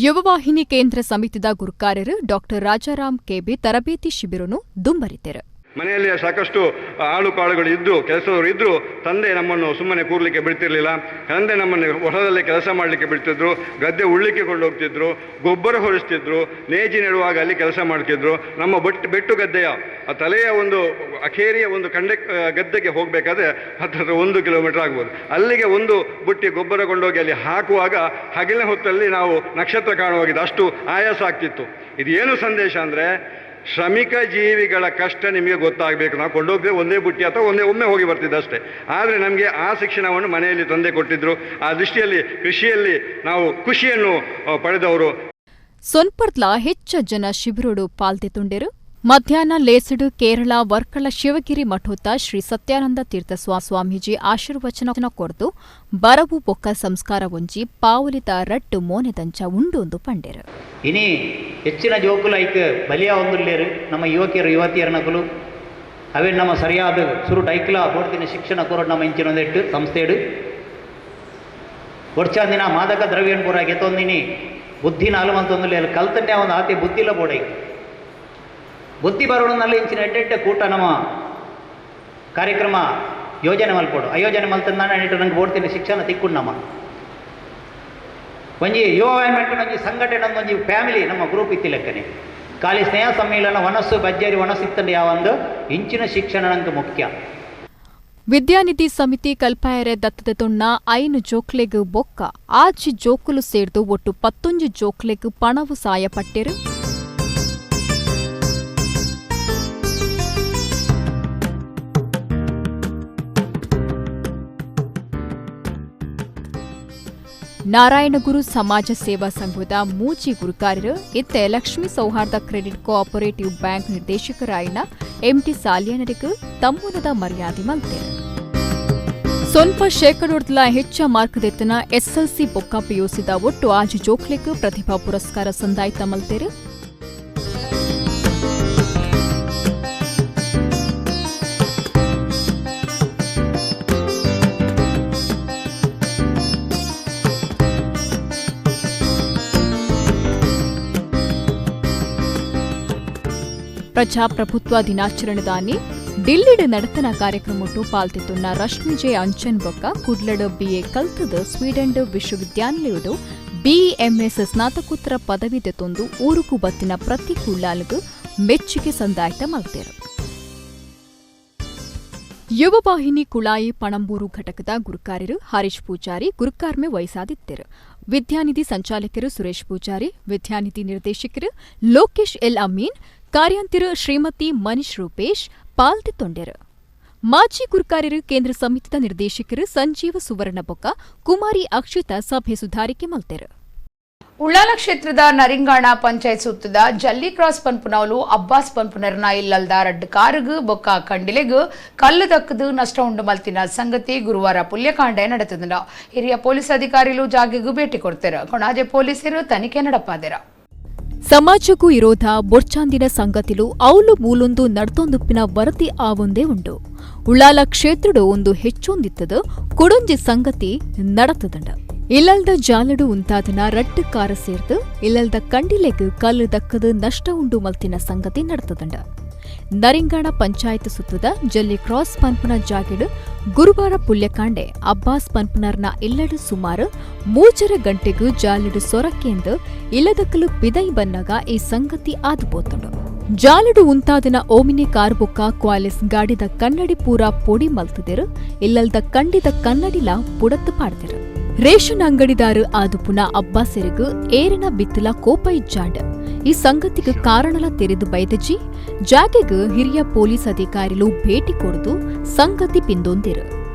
Yuvavahini ಕೇಂದ್ರ ಸಮಿತಿದ ಗುರುಕಾರ್ಯರು ಡಾಕ್ಟರ್ ರಾಜಾರಾಮ್ ಕೆಬಿ ತರಬೇತಿ ಶಿಬಿರನು ದುಂಬರಿತೆರು. ಮನೆಯಲ್ಲಿ ಸಾಕಷ್ಟು ಆಳು ಕಾಳುಗಳು ಇದ್ದರು, ಕೆಲಸದವರು ಇದ್ದರು. ತಂದೆ ನಮ್ಮನ್ನು ಸುಮ್ಮನೆ ಕೂರಲಿಕ್ಕೆ ಬಿಡ್ತಿರಲಿಲ್ಲ. ತಂದೆ ನಮ್ಮನ್ನು ಹೊಲದಲ್ಲಿ ಕೆಲಸ ಮಾಡಲಿಕ್ಕೆ ಬಿಡ್ತಿದ್ರು, ಗದ್ದೆ ಉಳ್ಳಿಕ್ಕೆ ಕೊಂಡೋಗ್ತಿದ್ರು, ಗೊಬ್ಬರ ಹೊರಿಸ್ತಿದ್ರು, ನೇಜಿ ನೆಡುವಾಗ ಅಲ್ಲಿ ಕೆಲಸ ಮಾಡ್ತಿದ್ರು. ನಮ್ಮ ಬೆಟ್ಟು ಗದ್ದೆಯ ಆ ತಲೆಯ ಒಂದು ಅಖೇರಿಯ ಒಂದು ಕಂಡೆ ಗದ್ದೆಗೆ ಹೋಗಬೇಕಾದ್ರೆ 10 1 ಕಿಲೋಮೀಟರ್ ಆಗ್ಬೋದು. ಅಲ್ಲಿಗೆ ಒಂದು ಬುಟ್ಟಿ ಗೊಬ್ಬರ ಕೊಂಡೋಗಿ ಅಲ್ಲಿ ಹಾಕುವಾಗ ಹಗಲಿನ ಹೊತ್ತಲ್ಲಿ ನಾವು ನಕ್ಷತ್ರ ಕಾಣುವಾಗಿದ್ದು ಅಷ್ಟು ಆಯಾಸ ಆಗ್ತಿತ್ತು. ಇದು ಏನು ಸಂದೇಶ ಅಂದರೆ, ಶ್ರಮಿಕ ಜೀವಿಗಳ ಕಷ್ಟ ನಿಮಗೆ ಗೊತ್ತಾಗಬೇಕು. ನಾವು ಕೊಂಡೋಗಿದ್ರೆ ಒಂದೇ ಬುಟ್ಟಿ ಅಥವಾ ಒಮ್ಮೆ ಹೋಗಿ ಬರ್ತಿದ್ದೆ ಅಷ್ಟೇ. ಆದರೆ ನಮಗೆ ಆ ಶಿಕ್ಷಣವನ್ನು ಮನೆಯಲ್ಲಿ ತಂದೆ ಕೊಟ್ಟಿದ್ದರು. ಆ ದೃಷ್ಟಿಯಲ್ಲಿ ಕೃಷಿಯಲ್ಲಿ ನಾವು ಖುಷಿಯನ್ನು ಪಡೆದವರು. ಸೊನ್ಪರ್ದ್ಲ ಹೆಚ್ಚ ಜನ ಶಿಬಿರೋಡು ಪಾಲ್ತೆ ತುಂಡೆರು. ಮಧ್ಯಾಹ್ನ ಲೇಸಡು ಕೇರಳ ವರ್ಕಳ ಶಿವಗಿರಿ ಮಠೋತ ಶ್ರೀ ಸತ್ಯಾನಂದ ತೀರ್ಥ ಸ್ವಾಮೀಜಿ ಆಶೀರ್ವಚನ ಕೊರ್ದು ಬರವು ಬೊಕ್ಕ ಸಂಸ್ಕಾರ ಒಂಜಿ ಪಾವಲಿದ ರಟ್ಟು ಮೋನೆದಂಚ ಉಂಡೊಂದು ಪಂಡೆರು. ಇನಿ ಹೆಚ್ಚಿನ ಜೋಕುಲು ಐಕ್ ಬಲಿಯ ಒಂದುಲ್ಲೇರು ನಮ್ಮ ಯುವಕಿಯರು ಯುವತಿಯರ ನಕಲು ಅವೇ ನಮ್ಮ ಸರಿಯಾದ ಸುರು ಐಕ್ಲ ಬೋಡ್ತಿನ ಶಿಕ್ಷಣ ಕೊರಡು ನಮ್ಮ ಇಂಚಿನೊಂದೆಟ್ಟು ಸಂಸ್ಥೆಡು ಒಡ್ಚಾಂದಿನ ಮಾದಕ ದ್ರವ್ಯನ್ ಪೂರ ಗೆತ್ತೊಂದಿನಿ ಬುದ್ಧಿನ ಅಲುವಂತೊಂದುಲ್ಲೇರು ಕಲ್ತನ್ನೇ ಒಂದು ಆತಿ ಬುದ್ಧಿಲ ಬೋಡೈಕ್ ಬುದ್ಧಿ ಬರೋಣನಲ್ಲಿ ಇಂಚಿನ ಎಡ್ಡೆಡ್ಡೆ ಕೂಟ ನಮ್ಮ ಕಾರ್ಯಕ್ರಮ ಯೋಜನೆ ಮಲ್ಪೋಡು ಆಯೋಜನೆ ಮಲ್ತಂದಾನೆ ಇಟ್ಟು ನಂಗೆ ಬೋಡ್ತೀನಿ ಶಿಕ್ಷಣ ತಿಕ್ಕೊಂಡು ನಮ್ಮ ಒಂಜಿ ಯುವ ಒಂಜಿ ಸಂಘಟನೆ ಒಂಜಿ ಫ್ಯಾಮಿಲಿ ನಮ್ಮ ಗ್ರೂಪ್ ಇತ್ತಿ ಲೆಕ್ಕನೆ ಖಾಲಿ ಸ್ನೇಹ ಸಮ್ಮೇಳನ ವನಸ್ಸು ಬಜ್ಜೇರಿ ವನಸ್ಸು ಇತ್ತಂಡು ಯಾವೊಂದು ಇಂಚಿನ ಶಿಕ್ಷಣ ನಂಗೆ ಮುಖ್ಯ. ವಿದ್ಯಾನಿಧಿ ಸಮಿತಿ ಕಲ್ಪಾಯರೆ ದತ್ತದ ತೊಣ್ಣ 5 ಜೋಕ್ಲೆಗ್ ಬೊಕ್ಕ 6 ಜೋಕುಲು ಸೇರ್ದು ಒಟ್ಟು 11 ಜೋಕ್ಲೆಗ್ ಪಣವು ಸಾಯ ಪಟ್ಟೆರು. ನಾರಾಯಣಗುರು ಸಮಾಜ ಸೇವಾ ಸಂಘದ ಮೂಚಿ ಗುರುಕಾರ್ಯರು ಇತ್ತೆ ಲಕ್ಷ್ಮೀ ಸೌಹಾರ್ದ credit cooperative bank ನಿರ್ದೇಶಕರಾಯಿನ MT ಸಾಲಿಯನರಿಗೆ ತಮ್ಮುನದ ಮರ್ಯಾದೆ ಮಲ್ತೇರು. ಸ್ವಲ್ಪ ಶೇಕಡೋರ್ದಲ ಹೆಚ್ಚ ಮಾರ್ಕ್ ದೆತ್ತನ ಎಸ್ಎಲ್ಸಿ ಬೊಕ್ಕ ಪಿಯುಸಿದ ಒಟ್ಟು 6 ಜೋಕ್ಲೆಗ್ ಪ್ರತಿಭಾ ಪುರಸ್ಕಾರ ಸಂದಾಯ್ತ ಮಲ್ತೇರು. ಪ್ರಜಾಪ್ರಭುತ್ವ ದಿನಾಚರಣೆದಾನಿ ಡಿಲ್ಲಿಡ್ ನಡತನ ಕಾರ್ಯಕ್ರಮಟ್ಟು ಪಾಲ್ತಿತ್ತುನ್ನ ರಶ್ಮಿ ಜೆ ಅಂಚನ್ ಬೊಕ್ಕ ಕುಡ್ಲಡ್ ಬಿಎ ಕಲ್ತದ ಸ್ವೀಡನ್ ವಿಶ್ವವಿದ್ಯಾನಿಲಯಡು ಬಿಎಂಎಸ್ ಸ್ನಾತಕೋತ್ತರ ಪದವಿ ದೆತ್ತೊಂದು ಊರುಕು ಬತ್ತಿನ ಪ್ರತಿ ಕುಳ್ಳಾಲ್ಗ್ ಮೆಚ್ಚುಗೆ ಸಂದಾಯ್ತ ಮಲ್ತೇರು. ಯುವವಾಹಿನಿ ಕುಳಾಯಿ ಪಣಂಬೂರು ಘಟಕದ ಗುರುಕಾರ್ಯರು ಹರೀಶ್ ಪೂಜಾರಿ ಗುರುಕಾರ್ಮೆ ವಹಿಸಾದಿತ್ತರು. ವಿದ್ಯಾನಿಧಿ ಸಂಚಾಲಕರು ಸುರೇಶ್ ಪೂಜಾರಿ, ವಿದ್ಯಾನಿಧಿ ನಿರ್ದೇಶಕರು ಲೋಕೇಶ್ ಎಲ್ ಅಮೀನ್, ಕಾರ್ಯಾಂತಿರು ಶ್ರೀಮತಿ ಮನೀಶ್ ರೂಪೇಶ್ ಪಾಲ್ತಿ ತೊಂಡೆರು. ಮಾಜಿ ಗುರುಕಾರ್ಯರು ಕೇಂದ್ರ ಸಮಿತಿದ ನಿರ್ದೇಶಕರು ಸಂಜೀವ ಸುವರ್ಣಬೊಕ್ಕ ಕುಮಾರಿ ಅಕ್ಷಿತಾ ಸಭೆ ಸುಧಾರಿಕೆ ಮಲ್ತೆರು. ಉಳ್ಳಾಲ ಕ್ಷೇತ್ರದ ನರಿಂಗಾಣ ಪಂಚಾಯತ್ ಸುತ್ತದ ಜಲ್ಲಿ ಕ್ರಾಸ್ ಪನ್ಪುನವಲು ಅಬ್ಬಾಸ್ ಪನ್ಪುನರ್ನ ಇಲ್ಲಲ್ದ ರಡ್ಡ್ ಕಾರುಗು ಬೊಕ್ಕ ಕಂಡಿಲೆಗು ಕಲ್ಲು ದಕ್ಕದು ನಷ್ಟ ಉಂಡು ಮಲ್ತಿನ ಸಂಗತಿ ಗುರುವಾರ ಪುಲ್ಯಕಾಂಡೆ ನಡೆತದ. ಹಿರಿಯ ಪೊಲೀಸ್ ಅಧಿಕಾರಿಗಳು ಜಾಗೆಗೂ ಭೇಟಿ ಕೊಡ್ತಾರೆ. ಕೊಣಾಜೆ ಪೊಲೀಸರು ತನಿಖೆ ನಡಪಾದೆರ. ಸಮಾಜಕ್ಕೂ ವಿರೋಧ ಬೊರ್ಚಾಂದಿನ ಸಂಗತಿಲು ಔಲು ಮೂಲೊಂದು ನಡ್ತೊಂದುಪ್ಪಿನ ವರದಿ ಆವೊಂದೇ ಉಂಡು. ಉಳ್ಳಾಲ ಕ್ಷೇತ್ರಡು ಒಂದು ಹೆಚ್ಚೊಂದಿತ್ತದು ಕೊಡೊಂಜಿ ಸಂಗತಿ ನಡತದಂಡ. ಇಲ್ಲಲ್ದ ಜಾಲಡು ಉಂತಾದನ ರಡ್ಡು ಕಾರ ಸೇರ್ದು ಇಲ್ಲಲ್ದ ಕಂಡಿಲೆಗ್ ಕಲ್ಲು ದಕ್ಕದು ನಷ್ಟ ಉಂಡು ಮಲ್ತಿನ ಸಂಗತಿ ನಡತದಂಡ. ನರಿಂಗಾಣ ಪಂಚಾಯತ್ ಸುತ್ತದ ಜಲ್ಲಿ ಕ್ರಾಸ್ ಪನ್ಪುನ ಜಾಗೆಡು ಗುರುವಾರ ಪುಲ್ಯಕಾಂಡೆ ಅಬ್ಬಾಸ್ ಪನ್ಪುನರ್ನ ಇಲ್ಲಡು ಸುಮಾರು 3.5 ಗಂಟೆಗೂ ಜಾಲಡು ಸೊರಕೆಂದು ಇಲ್ಲದಕ್ಕಲು ಪಿದೈ ಬನ್ನಗ ಈ ಸಂಗತಿ ಆದುಪೋತುಂಡು. ಜಾಲಡು ಉಂತಾದನ ಓಮಿನಿ ಕಾರ್ ಬೊಕ್ಕ ಕ್ವಾಲಿಸ್ ಗಾಡಿದ ಕನ್ನಡಿ ಪೂರಾ ಪೊಡಿ ಮಲ್ತದಿರು. ಇಲ್ಲಲ್ದ ಕಂಡಿದ ಕನ್ನಡಿಲ ಪುಡತ್ತು ಪಾಡ್ದಿರು. ರೇಷನ್ ಅಂಗಡಿದಾರು ಆದುಪುನ ಅಬ್ಬಾಸೆರಿಗು ಏರಿನ ಬಿತ್ತಲ ಕೋಪ ಇಜ್ಜಾಂಡ್. ಈ ಸಂಗತಿಗೆ ಕಾರಣಲ ತೆರೆದು ಬೈದಜಿ ಜಾಗೆಗ್ ಹಿರಿಯ ಪೊಲೀಸ್ ಅಧಿಕಾರಿಲು ಭೇಟಿ ಕೊಡ್ದು ಸಂಗತಿ ಪಿಂದೊಂದಿರು.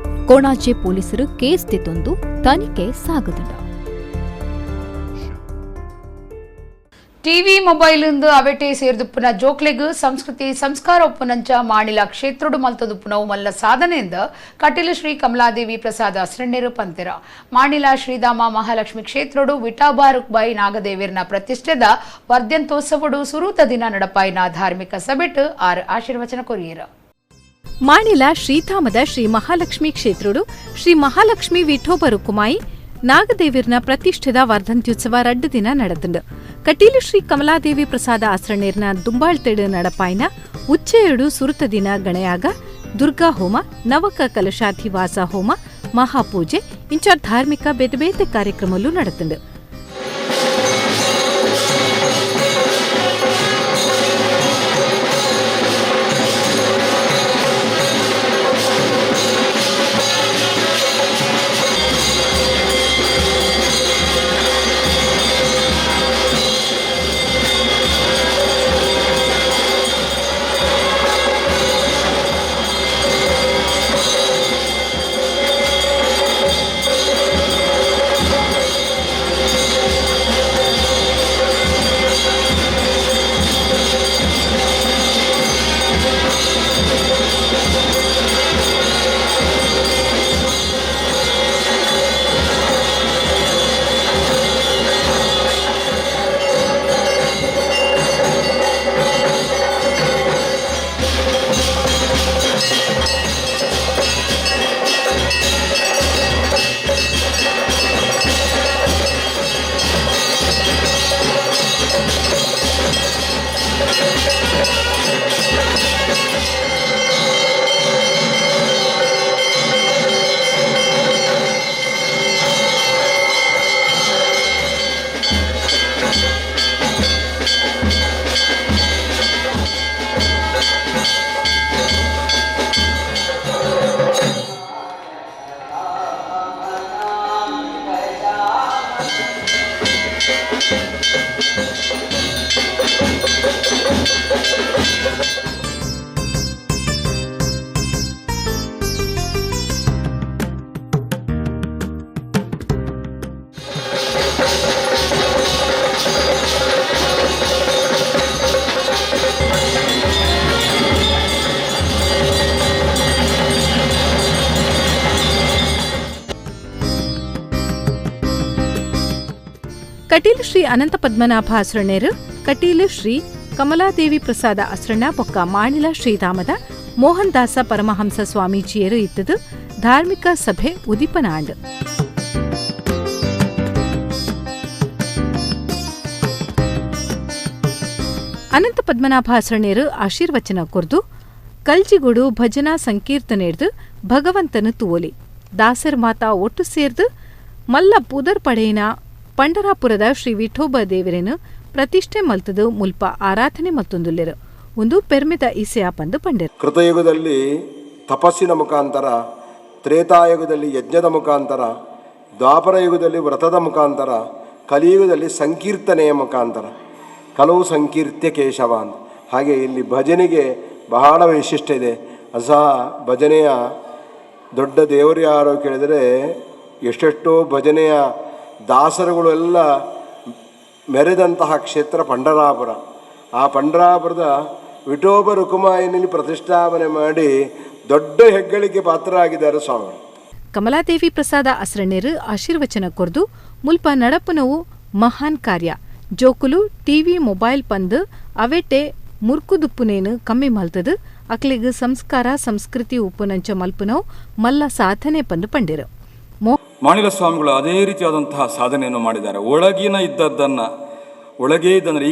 ಕೋಣಾಜೆ ಪೊಲೀಸರು ಕೇಸ್ ತೆತ್ತೊಂದು ತನಿಖೆ ಸಾಗದಂಡ. ಟಿವಿ ಮೊಬೈಲ್ ಅವೆಟೆ ಸೇರ್ದುಪ್ಪುನ ಜೋಕ್ಲೆಗ್ ಸಂಸ್ಕೃತಿ ಸಂಸ್ಕಾರ ಒಪ್ಪುನಂಚ ಮಾಣಿಲ ಕ್ಷೇತ್ರಡು ಮಲ್ತದುಪ್ಪುನವು ಮಲ್ಲ ಸಾಧನೆಯಿಂದ ಕಟೀಲು ಶ್ರೀ ಕಮಲಾದೇವಿ ಪ್ರಸಾದ ಅಸ್ರಣ್ಣರು ಪಂತೆರ. ಮಾಣಿಲ ಶ್ರೀಧಾಮ ಮಹಾಲಕ್ಷ್ಮಿ ಕ್ಷೇತ್ರಡು ವಿಠಾಬಾರುಕ್ಬಾಯಿ ನಾಗದೇವಿರ್ನ ಪ್ರತಿಷ್ಠೆದ ವರ್ಧಂತೋತ್ಸವಡು ಸುರೂತ ದಿನ ನಡಪಾಯಿನ ಧಾರ್ಮಿಕ ಸಭೆಟ್ ಆರ್ ಆಶೀರ್ವಚನ ಕೊರಿಯರ. ಮಾಣಿಲ ಶ್ರೀಧಾಮದ ಶ್ರೀ ಮಹಾಲಕ್ಷ್ಮಿ ಕ್ಷೇತ್ರಡು ಶ್ರೀ ಮಹಾಲಕ್ಷ್ಮಿ ವಿಠೋಬ ರುಕುಮಾಯಿ ನಾಗದೇವಿರ್ನ ಪ್ರತಿಷ್ಠೆದ ವರ್ಧಂತ್ಯುತ್ಸವ ರಡ್ಡು ದಿನ ನಡೆದಂಡು. ಕಟೀಲು ಶ್ರೀ ಕಮಲಾದೇವಿ ಪ್ರಸಾದ ಆಸ್ರಣ್ಣೇರ್ನ ದುಂಬಾಳ್ತೆಡು ನಡಪಾಯಿನ ಉಚ್ಚೆಯಡು ಸುರುತ ದಿನ ಗಣಯಾಗ ದುರ್ಗಾ ಹೋಮ, ನವಕ ಕಲಶಾಧಿವಾಸ ಹೋಮ, ಮಹಾಪೂಜೆ ಇಂಚ ಧಾರ್ಮಿಕ ಬೇತೆ ಬೇತೆ ಕಾರ್ಯಕ್ರಮಲ್ಲೂ ನಡೆದಂಡು. ಕಟೀಲು ಶ್ರೀ ಅನಂತ ಪದ್ಮನಾಭ ಅಸ್ರಣ್ಣೇರು, ಕಟೀಲು ಶ್ರೀ ಕಮಲಾದೇವಿ ಪ್ರಸಾದ ಅಸ್ರಣ್ಣ ಬೊಕ್ಕ ಮಾಣಿಲ ಶ್ರೀಧಾಮದ ಮೋಹನ್ ದಾಸ ಪರಮಹಂಸ ಸ್ವಾಮೀಜಿಯರು ಇದ್ದದು ಧಾರ್ಮಿಕ ಸಭೆ ಉದಿಪನಾಂಡ್. ಅನಂತ ಪದ್ಮನಾಭ ಅಸ್ರಣ್ಣೇರು ಆಶೀರ್ವಚನ ಕೊರ್ದು ಕಲ್ಜಿಗುಡು ಭಜನಾ ಸಂಕೀರ್ತನೆರ್ದು ಭಗವಂತನ ತುವೊಲಿ ದಾಸರ್ ಮಾತಾ ಒಟ್ಟು ಸೇರ್ದು ಮಲ್ಲ ಪುದರ್ ಪಡೆಯಿನ ಪಂಡರಾಪುರದ ಶ್ರೀ ವಿಠೋಬ ದೇವರೇನು ಪ್ರತಿಷ್ಠೆ ಮಲ್ತದು ಮುಲ್ಪ ಆರಾಧನೆ ಮತ್ತೊಂದುಲ್ಲೆರು ಒಂದು ಪೆರ್ಮೆದ ಇಸೆಯ ಪಂದು ಪಂಡೆರು. ಕೃತಯುಗದಲ್ಲಿ ತಪಸ್ಸಿನ ಮುಖಾಂತರ, ತ್ರೇತಾಯುಗದಲ್ಲಿ ಯಜ್ಞದ ಮುಖಾಂತರ, ದ್ವಾಪರ ಯುಗದಲ್ಲಿ ವ್ರತದ ಮುಖಾಂತರ, ಕಲಿಯುಗದಲ್ಲಿ ಸಂಕೀರ್ತನೆಯ ಮುಖಾಂತರ, ಕಲವು ಸಂಕೀರ್ತ್ಯ ಕೇಶವ ಅಂತ. ಹಾಗೆ ಇಲ್ಲಿ ಭಜನೆಗೆ ಬಹಳ ವೈಶಿಷ್ಟ್ಯ ಇದೆ. ಅಸಹ ಭಜನೆಯ ದೊಡ್ಡ ದೇವರು ಯಾರು ಕೇಳಿದರೆ ಎಷ್ಟೆಷ್ಟೋ ಭಜನೆಯ ದಾಸರುಗಳು ಎಲ್ಲ ಮೆರೆದಂತಹ ಕ್ಷೇತ್ರ ಪಂಡರಾಪುರ. ಆ ಪಂಡರಾಪುರದ ವಿಠೋಬ ರುಕುಮಾಯಿನಲ್ಲಿ ಪ್ರತಿಷ್ಠಾಪನೆ ಮಾಡಿ ದೊಡ್ಡ ಹೆಗ್ಗಳಿಕೆ ಪಾತ್ರರಾಗಿದ್ದಾರೆ ಸ್ವಾಮಿ. ಕಮಲಾದೇವಿ ಪ್ರಸಾದ ಅಸ್ರಣ್ಯರು ಆಶೀರ್ವಚನ ಕೊರ್ದು ಮುಲ್ಪ ನಡಪುನವು ಮಹಾನ್ ಕಾರ್ಯ. ಜೋಕುಲು ಟಿವಿ ಮೊಬೈಲ್ ಪಂದ್ ಅವೆಟೆ ಮುರ್ಕುದುಪ್ಪುನೇನು ಕಮ್ಮಿ ಮಲ್ತದು ಅಕ್ಲೆಗ್ ಸಂಸ್ಕಾರ ಸಂಸ್ಕೃತಿ ಉಪ್ಪುನಂಚ ಮಲ್ಪುನವು ಮಲ್ಲ ಸಾಧನೆ ಪಂದು ಪಂಡಿರು. ಮಾಣಿಲ ಸ್ವಾಮಿಗಳು ಅದೇ ರೀತಿಯಾದಂತಹ ಸಾಧನೆಯನ್ನು ಮಾಡಿದ್ದಾರೆ. ಒಳಗಿನ ಇದ್ದದ್ದನ್ನು ಒಳಗೇ ಇದ್ದಂದರೆ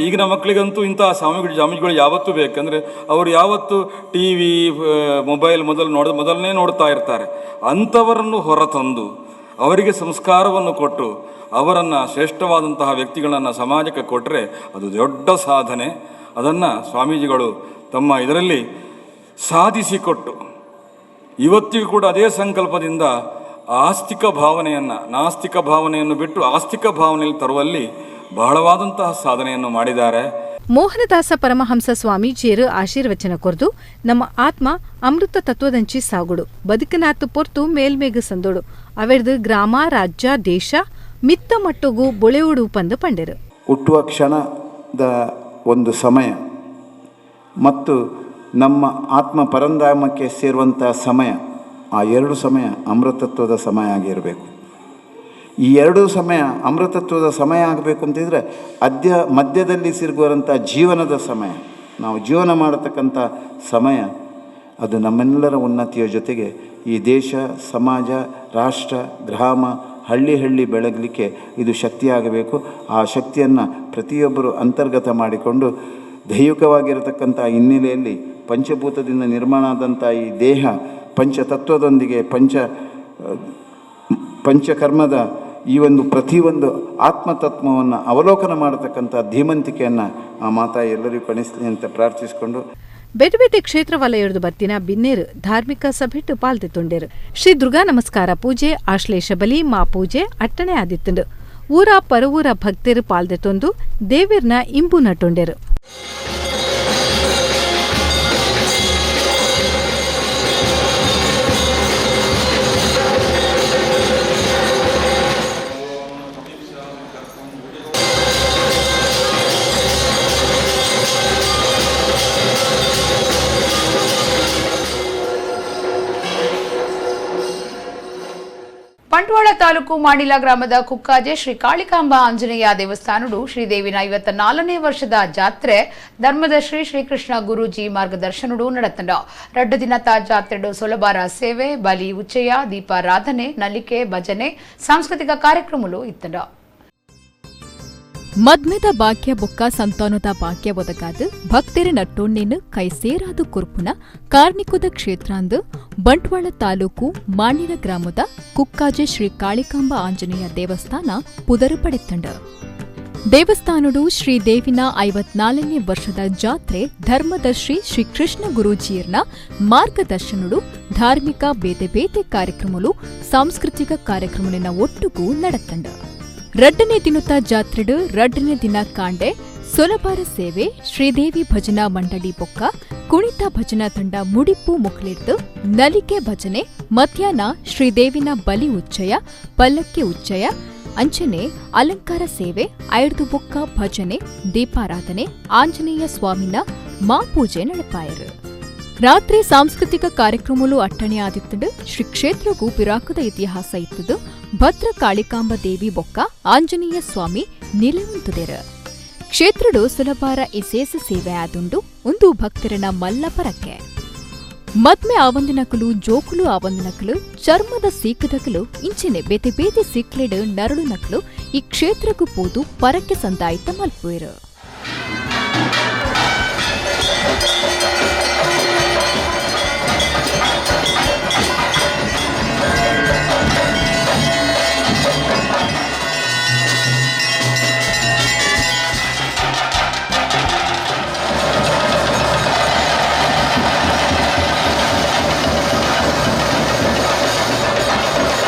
ಈಗಿನ ಮಕ್ಕಳಿಗಂತೂ ಇಂತಹ ಸ್ವಾಮಿಗಳು ಯಾವತ್ತೂ ಬೇಕಂದರೆ ಅವರು ಯಾವತ್ತೂ ಟಿ ವಿ ಮೊಬೈಲ್ ಮೊದಲನೇ ನೋಡ್ತಾ ಇರ್ತಾರೆ. ಅಂಥವರನ್ನು ಹೊರತಂದು ಅವರಿಗೆ ಸಂಸ್ಕಾರವನ್ನು ಕೊಟ್ಟು ಅವರನ್ನು ಶ್ರೇಷ್ಠವಾದಂತಹ ವ್ಯಕ್ತಿಗಳನ್ನು ಸಮಾಜಕ್ಕೆ ಕೊಟ್ಟರೆ ಅದು ದೊಡ್ಡ ಸಾಧನೆ. ಅದನ್ನು ಸ್ವಾಮೀಜಿಗಳು ತಮ್ಮ ಇದರಲ್ಲಿ ಸಾಧಿಸಿಕೊಟ್ಟು ಇವತ್ತಿಗೂ ಕೂಡ ಅದೇ ಸಂಕಲ್ಪದಿಂದ ಆಸ್ತಿಕ ಭಾವನೆಯನ್ನು, ನಾಸ್ತಿಕ ಭಾವನೆಯನ್ನು ಬಿಟ್ಟು ಆಸ್ತಿಕ ಭಾವನೆಯಲ್ಲಿ ತರುವಲ್ಲಿ ಬಹಳವಾದಂತಹ ಸಾಧನೆಯನ್ನು ಮಾಡಿದ್ದಾರೆ. ಮೋಹನದಾಸ ಪರಮಹಂಸ ಸ್ವಾಮೀಜಿಯರು ಆಶೀರ್ವಚನ ಕೊರ್ದು ನಮ್ಮ ಆತ್ಮ ಅಮೃತ ತತ್ವದಂಚಿ ಸಾಗುಡು, ಬದುಕನಾತು ಪೊರ್ತು ಮೇಲ್ಮೇಗು ಸಂದೋಡು, ಅವೆರ್ದು ಗ್ರಾಮ ರಾಜ್ಯ ದೇಶ ಮಿತ್ತ ಮಟ್ಟಗು ಬೊಳೆಯುಡು ಪಂದು ಪಂಡೆರು. ಹುಟ್ಟುವ ಕ್ಷಣದ ಒಂದು ಸಮಯ ಮತ್ತು ನಮ್ಮ ಆತ್ಮ ಪರಂಧಾಮಕ್ಕೆ ಸೇರುವಂಥ ಸಮಯ, ಆ ಎರಡು ಸಮಯ ಅಮೃತತ್ವದ ಸಮಯ ಆಗಿರಬೇಕು. ಈ ಎರಡು ಸಮಯ ಅಮೃತತ್ವದ ಸಮಯ ಆಗಬೇಕು ಅಂತಿದ್ರೆ ಮಧ್ಯದಲ್ಲಿ ಸಿರುಗುವಂಥ ಜೀವನದ ಸಮಯ, ನಾವು ಜೀವನ ಮಾಡತಕ್ಕಂಥ ಸಮಯ, ಅದು ನಮ್ಮೆಲ್ಲರ ಉನ್ನತಿಯ ಜೊತೆಗೆ ಈ ದೇಶ, ಸಮಾಜ, ರಾಷ್ಟ್ರ, ಗ್ರಾಮ, ಹಳ್ಳಿ ಹಳ್ಳಿ ಬೆಳಗಲಿಕ್ಕೆ ಇದು ಶಕ್ತಿಯಾಗಬೇಕು. ಆ ಶಕ್ತಿಯನ್ನು ಪ್ರತಿಯೊಬ್ಬರು ಅಂತರ್ಗತ ಮಾಡಿಕೊಂಡು ದೈವಿಕವಾಗಿರತಕ್ಕಂಥ ಹಿನ್ನೆಲೆಯಲ್ಲಿ ಪಂಚಭೂತದಿಂದ ನಿರ್ಮಾಣ ಆದಂಥ ಈ ದೇಹ ಪಂಚತತ್ವದೊಂದಿಗೆ ಪಂಚಕರ್ಮದ ಈ ಒಂದು ಪ್ರತಿಯೊಂದು ಆತ್ಮತತ್ವವನ್ನು ಅವಲೋಕನ ಮಾಡತಕ್ಕಂಥ ಧೀಮಂತಿಕೆಯನ್ನು ಆ ಮಾತಾ ಎಲ್ಲರಿಗೂ ಕಣಿಸಲಿ ಅಂತ ಪ್ರಾರ್ಥಿಸಿಕೊಂಡು ಬೇರೆ ಬೇರೆ ಕ್ಷೇತ್ರ ವಲಯದ ಬತ್ತಿನ ಬಿನ್ನೇರು ಧಾರ್ಮಿಕ ಸಭೆಟ್ಟು ಪಾಲ್ದೆ ಶ್ರೀ ದುರ್ಗಾ ನಮಸ್ಕಾರ ಪೂಜೆ, ಆಶ್ಲೇಷ ಬಲಿ, ಮಾ ಪೂಜೆ ಅಟ್ಟಣೆ ಆದಿತ್ತುಂಡು. ಊರ ಪರವೂರ ಭಕ್ತರು ಪಾಲ್ದೆ ತೊಂದು ದೇವಿರ್ನ ಇಂಬು ನಟೊಂಡೆರು. ಬಂಟ್ವಾಳ ತಾಲೂಕು ಮಾಣಿಲ ಗ್ರಾಮದ ಕುಕ್ಕಾಜೆ ಶ್ರೀ ಕಾಳಿಕಾಂಬ ಆಂಜನೇಯ ದೇವಸ್ಥಾನಡು ಶ್ರೀದೇವಿನ 54ನೇ ವರ್ಷದ ಜಾತ್ರೆ ಧರ್ಮದ ಶ್ರೀ ಶ್ರೀಕೃಷ್ಣ ಗುರೂಜಿ ಮಾರ್ಗದರ್ಶನಡು ನಡೆತಂಡ. ರಡ್ಡು ದಿನತ ಜಾತ್ರೆಡು ಸೊಲಬಾರ ಸೇವೆ, ಬಲಿ ಉಚ್ಚಯ, ದೀಪಾರಾಧನೆ, ನಲಿಕೆ, ಭಜನೆ, ಸಾಂಸ್ಕೃತಿಕ ಕಾರ್ಯಕ್ರಮಗಳು ಇತ್ತಂಡ. ಮದ್ಮೆದ ಭಾಗ್ಯ ಬೊಕ್ಕ ಸಂತಾನದ ಭಾಗ್ಯ ಒದಗಾದು ಭಕ್ತರ ನಟ್ಟೊಣ್ಣೆನು ಕೈ ಸೇರಾದು ಕುರ್ಪುನ ಕಾರ್ಣಿಕದ ಕ್ಷೇತ್ರಾಂದು ಬಂಟ್ವಾಳ ತಾಲೂಕು ಮಾಣಿಲ ಗ್ರಾಮದ ಕುಕ್ಕಾಜೆ ಶ್ರೀ ಕಾಳಿಕಾಂಬ ಆಂಜನೇಯ ದೇವಸ್ಥಾನ ಪುದರು ಪಡೆತ್ತಂಡ. ದೇವಸ್ಥಾನಡು ಶ್ರೀದೇವಿನ 54ನೇ ವರ್ಷದ ಜಾತ್ರೆ ಧರ್ಮದರ್ಶಿ ಶ್ರೀ ಕೃಷ್ಣ ಗುರೂಜಿಯರ್ನ ಮಾರ್ಗದರ್ಶನಡು ಧಾರ್ಮಿಕ ಬೇತೆ ಬೇತೆ ಕಾರ್ಯಕ್ರಮಲು ಸಾಂಸ್ಕೃತಿಕ ಕಾರ್ಯಕ್ರಮಲಿನ ಒಟ್ಟುಗೂ ನಡೆತ್ತಂಡ. ರಡ್ಡನೇ ದಿನತ ಜಾತ್ರೆಡು ರಡ್ಡನೇ ದಿನ ಕಾಂಡೆ ಸೊಲಬಾರ ಸೇವೆ, ಶ್ರೀದೇವಿ ಭಜನಾ ಮಂಡಳಿ ಬೊಕ್ಕ ಕುಣಿತ ಭಜನಾ ತಂಡ ಮುಡಿಪು ಮುಖಲಿಡ್ದು ನಲಿಕೆ ಭಜನೆ, ಮಧ್ಯಾಹ್ನ ಶ್ರೀದೇವಿನ ಬಲಿ ಉಚ್ಚಯ, ಪಲ್ಲಕ್ಕಿ ಉಚ್ಚಯ, ಅಂಚನೆ ಅಲಂಕಾರ ಸೇವೆ, ಐಡ್ದು ಬೊಕ್ಕ ಭಜನೆ, ದೀಪಾರಾಧನೆ, ಆಂಜನೇಯ ಸ್ವಾಮಿನ ಮಾಪೂಜೆ ನಡಪಾಯರು. ರಾತ್ರಿ ಸಾಂಸ್ಕೃತಿಕ ಕಾರ್ಯಕ್ರಮಲು ಅಟ್ಟಣೆ ಆದಿತ್ತುಂಡು. ಶ್ರೀ ಕ್ಷೇತ್ರಗೂ ಪಿರಾಕದ ಇತಿಹಾಸ ಇತ್ತದು. ಭದ್ರ ಕಾಳಿಕಾಂಬ ದೇವಿ ಬೊಕ್ಕ ಆಂಜನೇಯ ಸ್ವಾಮಿ ನಿಲುವಂತುದೆರ. ಕ್ಷೇತ್ರಡು ಸುಲಭಾರ ಇಸೇಸ ಸೇವೆ ಆದುಂಡು. ಒಂದು ಭಕ್ತರನ ಮಲ್ಲ ಪರಕ್ಕೆ ಮದ್ಮೆ ಆವಂದಿನಕಲು, ಜೋಕುಲು ಆವಂದಿನಕಲು, ಚರ್ಮದ ಸೀಕದಕಲು, ಇಂಚಿನೆ ಬೇತೆ ಬೇತೆ ಸಿಕ್ಲೆಡು ನರಳು ನಕಲು ಈ ಕ್ಷೇತ್ರಕ್ಕೂ ಪೋದು ಪರಕ್ಕೆ ಸಂದಾಯಿತ ಮಲ್ಪುವೆರು.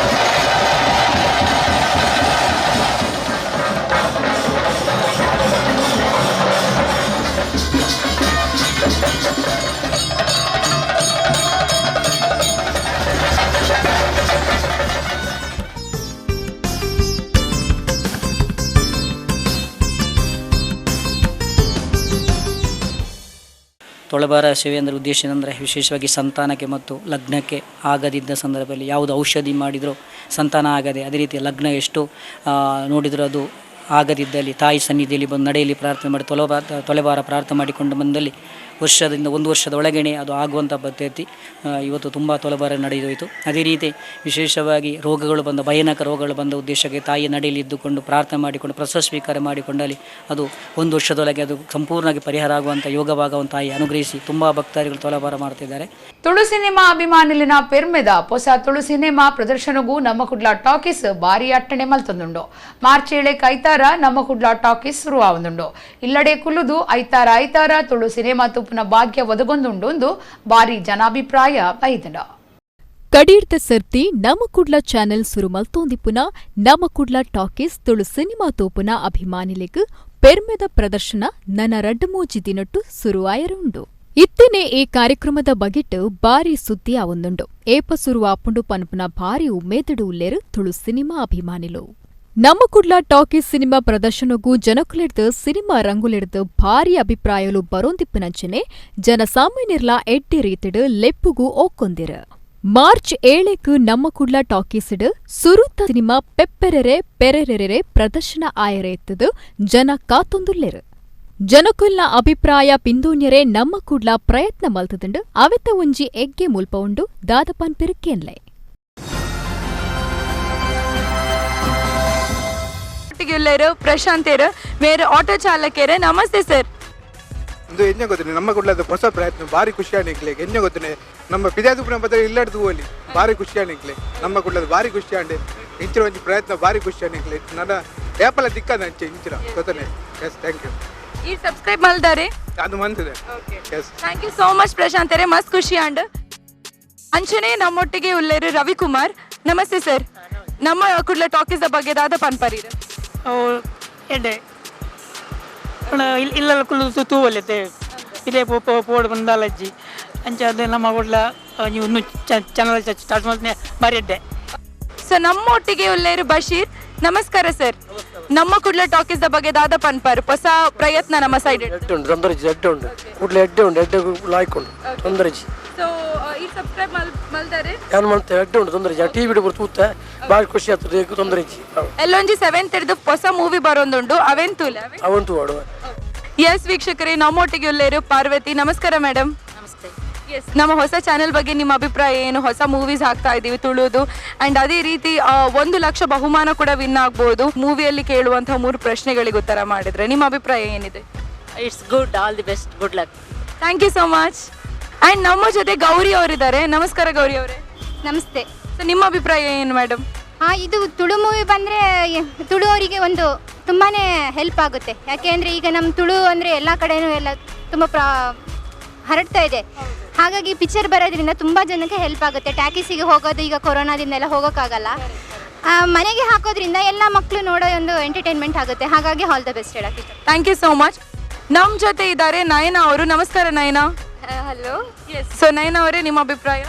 ತೊಳಬಾರ ಸೇವೆ ಅಂದರೆ ಉದ್ದೇಶ ಏನಂದರೆ ವಿಶೇಷವಾಗಿ ಸಂತಾನಕ್ಕೆ ಮತ್ತು ಲಗ್ನಕ್ಕೆ ಆಗದಿದ್ದ ಸಂದರ್ಭದಲ್ಲಿ ಯಾವುದು ಔಷಧಿ ಮಾಡಿದರೂ ಸಂತಾನ ಆಗದೆ, ಅದೇ ರೀತಿ ಲಗ್ನ ಎಷ್ಟು ನೋಡಿದರೂ ಅದು ಆಗದಿದ್ದಲ್ಲಿ ತಾಯಿ ಸನ್ನಿಧಿಯಲ್ಲಿ ಬಂದು ನಡೆಯಲ್ಲಿ ಪ್ರಾರ್ಥನೆ ಮಾಡಿ ತೊಲೆಬಾರ ಪ್ರಾರ್ಥನೆ ಮಾಡಿಕೊಂಡು ಬಂದಲ್ಲಿ ವರ್ಷದಿಂದ ಒಂದು ವರ್ಷದ ಒಳಗಡೆ ಅದು ಆಗುವಂಥ ಪದ್ಧತಿ ಇವತ್ತು ತುಂಬ ತೊಲೆಬಾರ ನಡೆದೋಯಿತು. ಅದೇ ರೀತಿ ವಿಶೇಷವಾಗಿ ರೋಗಗಳು ಬಂದ, ಭಯಾನಕ ರೋಗಗಳು ಬಂದ ಉದ್ದೇಶಕ್ಕೆ ತಾಯಿಯ ನಡೆಯಲ್ಲಿ ಇದ್ದುಕೊಂಡು ಪ್ರಾರ್ಥನೆ ಮಾಡಿಕೊಂಡು ಪ್ರಸಾದ ಸ್ವೀಕಾರ ಮಾಡಿಕೊಂಡಲ್ಲಿ ಅದು ಒಂದು ವರ್ಷದೊಳಗೆ ಅದು ಸಂಪೂರ್ಣವಾಗಿ ಪರಿಹಾರ ಆಗುವಂಥ ಯೋಗವಾಗುವಂಥ ತಾಯಿ ಅನುಗ್ರಹಿಸಿ ತುಂಬ ಭಕ್ತಾದಿಗಳು ತೊಲೆಬಾರ ಮಾಡ್ತಿದ್ದಾರೆ. ತುಳು ಸಿನಿಮಾ ಅಭಿಮಾನಿಲಿನ ಪೆರ್ಮೆದ ಹೊಸ ತುಳು ಸಿನಿಮಾ ಪ್ರದರ್ಶನಗೂ ನಮ್ಮ ಕುಡ್ಲ ಟಾಕೀಸ್ ಭಾರಿ ಅಟ್ಟಣೆ ಮಲ್ತೊಂದುಂಡು. ಮಾರ್ಚ್ 7 ಐತಾರ ನಮ್ಮ ಕುಡ್ಲ ಟಾಕೀಸ್ ಶುರುವಾವೊಂದುಂಡು. ಇಲ್ಲಡೆ ಕುಲ್ಲುದು ಐತಾರ ಐತಾರ ತುಳು ಸಿನಿಮಾ ತುಪ್ಪುನ ಭಾಗ್ಯ ಒದಗೊಂದುಂಡು ಭಾರಿ ಜನಾಭಿಪ್ರಾಯ ಐದಂಡ. ಕಡೀರ್ದ ಸರ್ತಿ ನಮ್ಮ ಕುಡ್ಲ ಚಾನೆಲ್ ಸುರು ಮಲ್ತೊಂದಿಪ್ಪುನ ನಮ್ಮ ಕುಡ್ಲ ಟಾಕೀಸ್ ತುಳು ಸಿನಿಮಾ ತೋಪುನ ಅಭಿಮಾನಿಲೆಗ್ ಪೆರ್ಮೆದ ಪ್ರದರ್ಶನ ನನ ರಡ್ಡು ಮೂಜಿ ದಿನಟ್ಟು ಸುರುವಾಯರುಂಡು. ಇತ್ತನೆ ಈ ಕಾರ್ಯಕ್ರಮದ ಬಗೆಟ್ ಬಾರಿ ಸುದ್ದಿ ಆವೊಂದುಂಡು. ಏಪ ಸುರುವಾಪುಂಡು ಪನ್ಪುನ ಭಾರಿ ಉಮೇದುಡು ಉಲ್ಲೇರು ತುಳು ಸಿನಿಮಾ ಅಭಿಮಾನಿಲು. ನಮ್ಮ ಕುಡ್ಲ ಟಾಕೀಸ್ ಸಿನಿಮಾ ಪ್ರದರ್ಶನಗೂ ಜನಕುಲಿಡ್ದು ಸಿನಿಮಾ ರಂಗುಲಿಡ್ದು ಭಾರಿ ಅಭಿಪ್ರಾಯಲು ಬರೋಂದಿಪ್ಪುನಂಚನೆ ಜನಸಾಮಾನ್ಯರ್ಲ ಎಡ್ಡೆ ರೀತಿಡು ಲೆಪ್ಪುಗೂ ಓಕ್ಕೊಂದಿರು. ಮಾರ್ಚ್ 7 ನಮ್ಮ ಕುಡ್ಲ ಟಾಕೀಸ್ಡ್ ಸುರುತ ಸಿನಿಮಾ ಪೆಪ್ಪೆರೆರೆ ಪೆರೆರೆರೆ ಪ್ರದರ್ಶನ ಆಯರೆತ್ತದು ಜನ ಕಾತೊಂದುಲ್ಲೆರು. ಜನಕುಲ್ನ ಅಭಿಪ್ರಾಯ ಪಿಂದೋನ್ಯರೆ ನಮ್ಮ ಕುಡ್ಲ ಪ್ರಯತ್ನ ಮಲ್ತದುಂಡು. ಅವೆತ್ತ ಒಂಜಿ ಎಗ್ಗೆ ಮುಲ್ಪ ಉಂಡು ದಾದಪಾನ್ ಪಿರುಕೇನ್ಲೆ. ಪ್ರಶಾಂತೇರು ಬೇರೆ ಆಟೋ ಚಾಲಕರು, ನಮಸ್ತೆ ಸರ್. ಒಂದು ಎಣ್ಣೆ ಗೊತ್ತನೆ ನಮ್ಮ ಕುಡ್ಲದ ಹೊಸ ಪ್ರಯತ್ನ ಭಾರಿ ಖುಷಿಯಾಣಿಕ್ಲೆ. ಎಣ್ಣೆ ಗೊತ್ತನೆ ನಮ್ಮ ಪಿದಾದುಪುರ ಬದಲು ಇಲ್ಲಡ್ದು ಹೋಲಿ ಭಾರಿ ಖುಷಿಯಾಣಿಕ್ಲೆ. ನಮ್ಮ ಕುಡ್ಲದ ಭಾರಿ ಖುಷಿಯಾಂಡೆ ಇಂಚಿನ ಒಂಜಿ ಪ್ರಯತ್ನ ಭಾರಿ ಖುಷಿಯಾಣಿಕ್ಲೆ. ನನ್ನ ಏಪಲ ದಿಕ್ಕದ ಅಂಚೆ ಇಂಚಿನ ಗೊತ್ತನೆ. Yes, thank you. ಈ ಸಬ್ಸ್ಕ್ರೈಬ್ ಮಲ್ದಾರೆ ಅದು ಮಂತಿದೆ. Yes, thank you so much ಪ್ರಶಾಂತರೇ, ಮಸ್ತ್ ಖುಷಿ ಆಂಡ್. ಅಂಚನೆ ನಮ್ಮೊಟ್ಟಿಗೆ ಉಲ್ಲೇರು ರವಿಕುಮಾರ್, ನಮಸ್ತೆ ಸರ್. ನಮ್ಮ ಕುಡ್ಲ ಟಾಕೀಸ್ ಬಗ್ಗೆ ದಾದ ಪನ್ಪರಿರು. ಎಡ್ಡೆ ಇಲ್ಲೆಲ್ಲ ಕುಲ್ಲು ತೂವಲ್ಲೈತೆ ಇದೇ ಪೋಡು ಬಂದಾಲಜ್ಜಿ ಅಂಚೆ ಅದು ನಮ್ಮ ಕುಡ್ಲ ನೀವು ಇನ್ನೂ ಚಾನಲ್ ಸ್ಟಾರ್ಟ್ ಮಾಡ್ತೀನಿ ಭಾರಿ ಎಡ್ಡೆ. ಸೊ ನಮ್ಮೊಟ್ಟಿಗೆ ಉಲ್ಲೇರು ಬಶೀರ್, ನಮಸ್ಕಾರ ಸರ್. ನಮ್ಮ ಕುಡ್ಲ ಟಾಕೀಸ್ ಬಗ್ಗೆ ದಾದ ಪನ್ಪರ್, ಹೊಸ ಪ್ರಯತ್ನ ನಮ್ಮ ಸೈಡ್ ಎಡ್ಡೆ ಉಂಟು, ತೊಂದರೆ ಎಡ್ಡೆ ಉಂಟು, ಕುಡ್ಲ ಎಡ್ಡೆ ಉಂಟು, ಎಡ್ಡೆ ಲಾಯ್ಕೊಂಡು ತೊಂದರೆ. ಸೊ ಈ ಸಬ್ಸ್ಕ್ರೈಬ್ ಮಲ್ದಾರೆ ಏನು ಮಾಡ್ತೇವೆ, ಎಡ್ಡೆ ಉಂಟು, ತೊಂದರೆ ಟಿವಿ ಬಿಡು ತೂತ ಭಾರಿ ಖುಷಿ ಆಗ್ತದೆ, ತೊಂದರೆ. ಎಲ್ಲೊಂಜಿ 7 ಹಿಡಿದು ಹೊಸ ಮೂವಿ ಬರೋದುಂಟು, ಅವೆಂತೂ ಅವಂತೂ ಆಡುವ. ಎಸ್ ವೀಕ್ಷಕರೇ, ನಮ್ಮೊಟ್ಟಿಗೆ ಉಲ್ಲೇರು ಪಾರ್ವತಿ, ನಮಸ್ಕಾರ ಮೇಡಮ್. ನಮಸ್ತೆ. ಎಸ್, ನಮ್ಮ ಹೊಸ ಚಾನೆಲ್ ಬಗ್ಗೆ ನಿಮ್ಮ ಅಭಿಪ್ರಾಯ ಏನು? ಹೊಸ ಮೂವೀಸ್ ಹಾಕ್ತಾ ಇದ್ದೀವಿ ತುಳುದು, ಅಂಡ್ ಅದೇ ರೀತಿ 1 ಲಕ್ಷ ಬಹುಮಾನ ಕೂಡ ವಿನ್ ಆಗ್ಬೋದು. ಮೂವಿಯಲ್ಲಿ ಕೇಳುವಂತಹ 3 ಪ್ರಶ್ನೆಗಳಿಗೆ ಉತ್ತರ ಮಾಡಿದ್ರೆ ನಿಮ್ಮ ಅಭಿಪ್ರಾಯ ಏನಿದೆ? It's good, all the best, good luck. Thank you so much. And ನಮ್ಮ ಜೊತೆ ಗೌರಿ ಅವರಿದ್ದಾರೆ, ನಮಸ್ಕಾರ ಗೌರಿ ಅವರೇ. ನಮಸ್ತೆ. ಸೊ ನಿಮ್ಮ ಅಭಿಪ್ರಾಯ ಏನು ಮೇಡಮ್? ಇದು ತುಳು ಮೂವಿ ಬಂದರೆ ತುಳು ಅವರಿಗೆ ಒಂದು ತುಂಬಾ ಹೆಲ್ಪ್ ಆಗುತ್ತೆ. ಯಾಕೆ ಅಂದರೆ ಈಗ ನಮ್ಮ ತುಳು ಅಂದರೆ ಎಲ್ಲ ಕಡೆಯೂ ಎಲ್ಲ ತುಂಬ ಹರಡ್ತಾ ಇದೆ. ಹಾಗಾಗಿ ಪಿಕ್ಚರ್ ಬರೋದ್ರಿಂದ ತುಂಬ ಜನಕ್ಕೆ ಹೆಲ್ಪ್ ಆಗುತ್ತೆ. ಟ್ಯಾಕಿಸಿಗೆ ಹೋಗೋದು ಈಗ ಕೊರೋನಾದಿಂದೆಲ್ಲ ಹೋಗೋಕ್ಕಾಗಲ್ಲ, ಮನೆಗೆ ಹಾಕೋದ್ರಿಂದ ಎಲ್ಲ ಮಕ್ಕಳು ನೋಡೋ ಒಂದು ಎಂಟರ್ಟೈನ್ಮೆಂಟ್ ಆಗುತ್ತೆ. ಹಾಗಾಗಿ all the best ಹೇಳೋಕ್ಕೆ. Thank you so much. ನಮ್ಮ ಜೊತೆ ಇದ್ದಾರೆ ನಯನ ಅವರು, ನಮಸ್ಕಾರ ನಯನ. Hello. So ನಯನ ಅವರೇ, ನಿಮ್ಮ ಅಭಿಪ್ರಾಯ?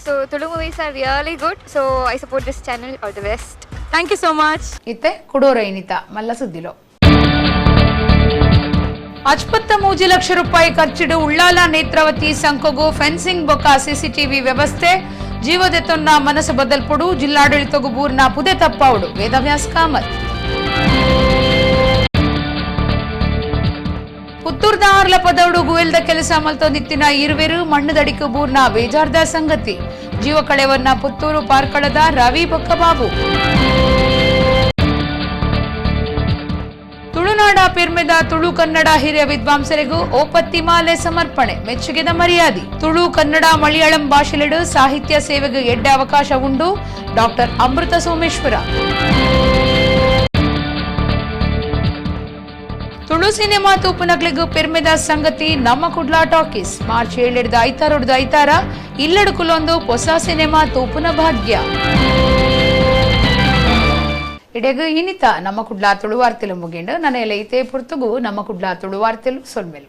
So Tulu movies are really good, so I support this channel, all the best. Thank you so much. ಇತ್ತೆ ಕುಡೋರ ಇನಿತ ಮಲ್ಲ ಸುದ್ದಿಲೋ. 53 ಲಕ್ಷ ರೂಪಾಯಿ ಖರ್ಚಿಡು ಉಳ್ಳಾಲ ನೇತ್ರಾವತಿ ಸಂಕೊಗು ಫೆನ್ಸಿಂಗ್ ಬೊಕ್ಕ ಸಿಸಿಟಿವಿ ವ್ಯವಸ್ಥೆ ಜೀವದೆತ್ತೊನ್ನ ಮನಸ್ಸು ಬದಲ್ಪೊಡು ಜಿಲ್ಲಾಡಳಿತಗು ಬೂರ್ನ ಪುದೆ ತಪ್ಪಾವುಡು ವೇದವ್ಯಾಸ್ ಕಾಮತ್. ಪುತ್ತೂರ್ದ ಆರ್ಲ ಪದೌಡು ಗುವೆಲ್ದ ಕೆಲಸ ಮಲ್ತೊಂದಿತ್ತಿನ ಇರುವೆರು ಮಣ್ಣುದಡಿಕು ಬೂರ್ನ ಬೇಜಾರ್ದ ಸಂಗತಿ ಜೀವ ಕಳೆವನ್ನ ಪುತ್ತೂರು ಪಾರ್ಕಳದ ರವಿ ಬೊಕ್ಕಬಾಬು. ತುಳುನಾಡ ಪೆರ್ಮೆದ ತುಳು ಕನ್ನಡ ಹಿರಿಯ ವಿದ್ವಾಂಸರಿಗೂ ಓಪತ್ತಿ ಮಾಲೆ ಸಮರ್ಪಣೆ ಮೆಚ್ಚುಗೆದ ಮರ್ಯಾದೆ. ತುಳು ಕನ್ನಡ ಮಲಯಾಳಂ ಭಾಷೆಲೆಡು ಸಾಹಿತ್ಯ ಸೇವೆಗೆ ಎಡ್ಡೆ ಅವಕಾಶ ಉಂಡು ಡಾಕ್ಟರ್ ಅಮೃತ ಸೋಮೇಶ್ವರ. ತುಳು ಸಿನಿಮಾ ತೂಪುನಕ್ಲಿಗೂ ಪೆರ್ಮೆದ ಸಂಗತಿ ನಮ್ಮ ಕುಡ್ಲ ಟಾಕೀಸ್ ಮಾರ್ಚ್ 7 5 5 ಇಲ್ಲಡುಕುಲೊಂದು ಹೊಸ ಸಿನಿಮಾ ತೂಪುನ ಭಾಗ್ಯ. ಇಡೆಗು ಇನಿತ ನಮ್ಮ ಕುಡ್ಲ ತುಳುವಾರ್ತೆಲು ಮುಗಿಂಡು ನನ್ನ ಎಲೆ ಇತೇ ಪುರ್ತುಗು ನಮ್ಮ ಕುಡ್ಲ ತುಳುವಾರ್ತೆಲು ಸೊಲ್ಮೆಲು.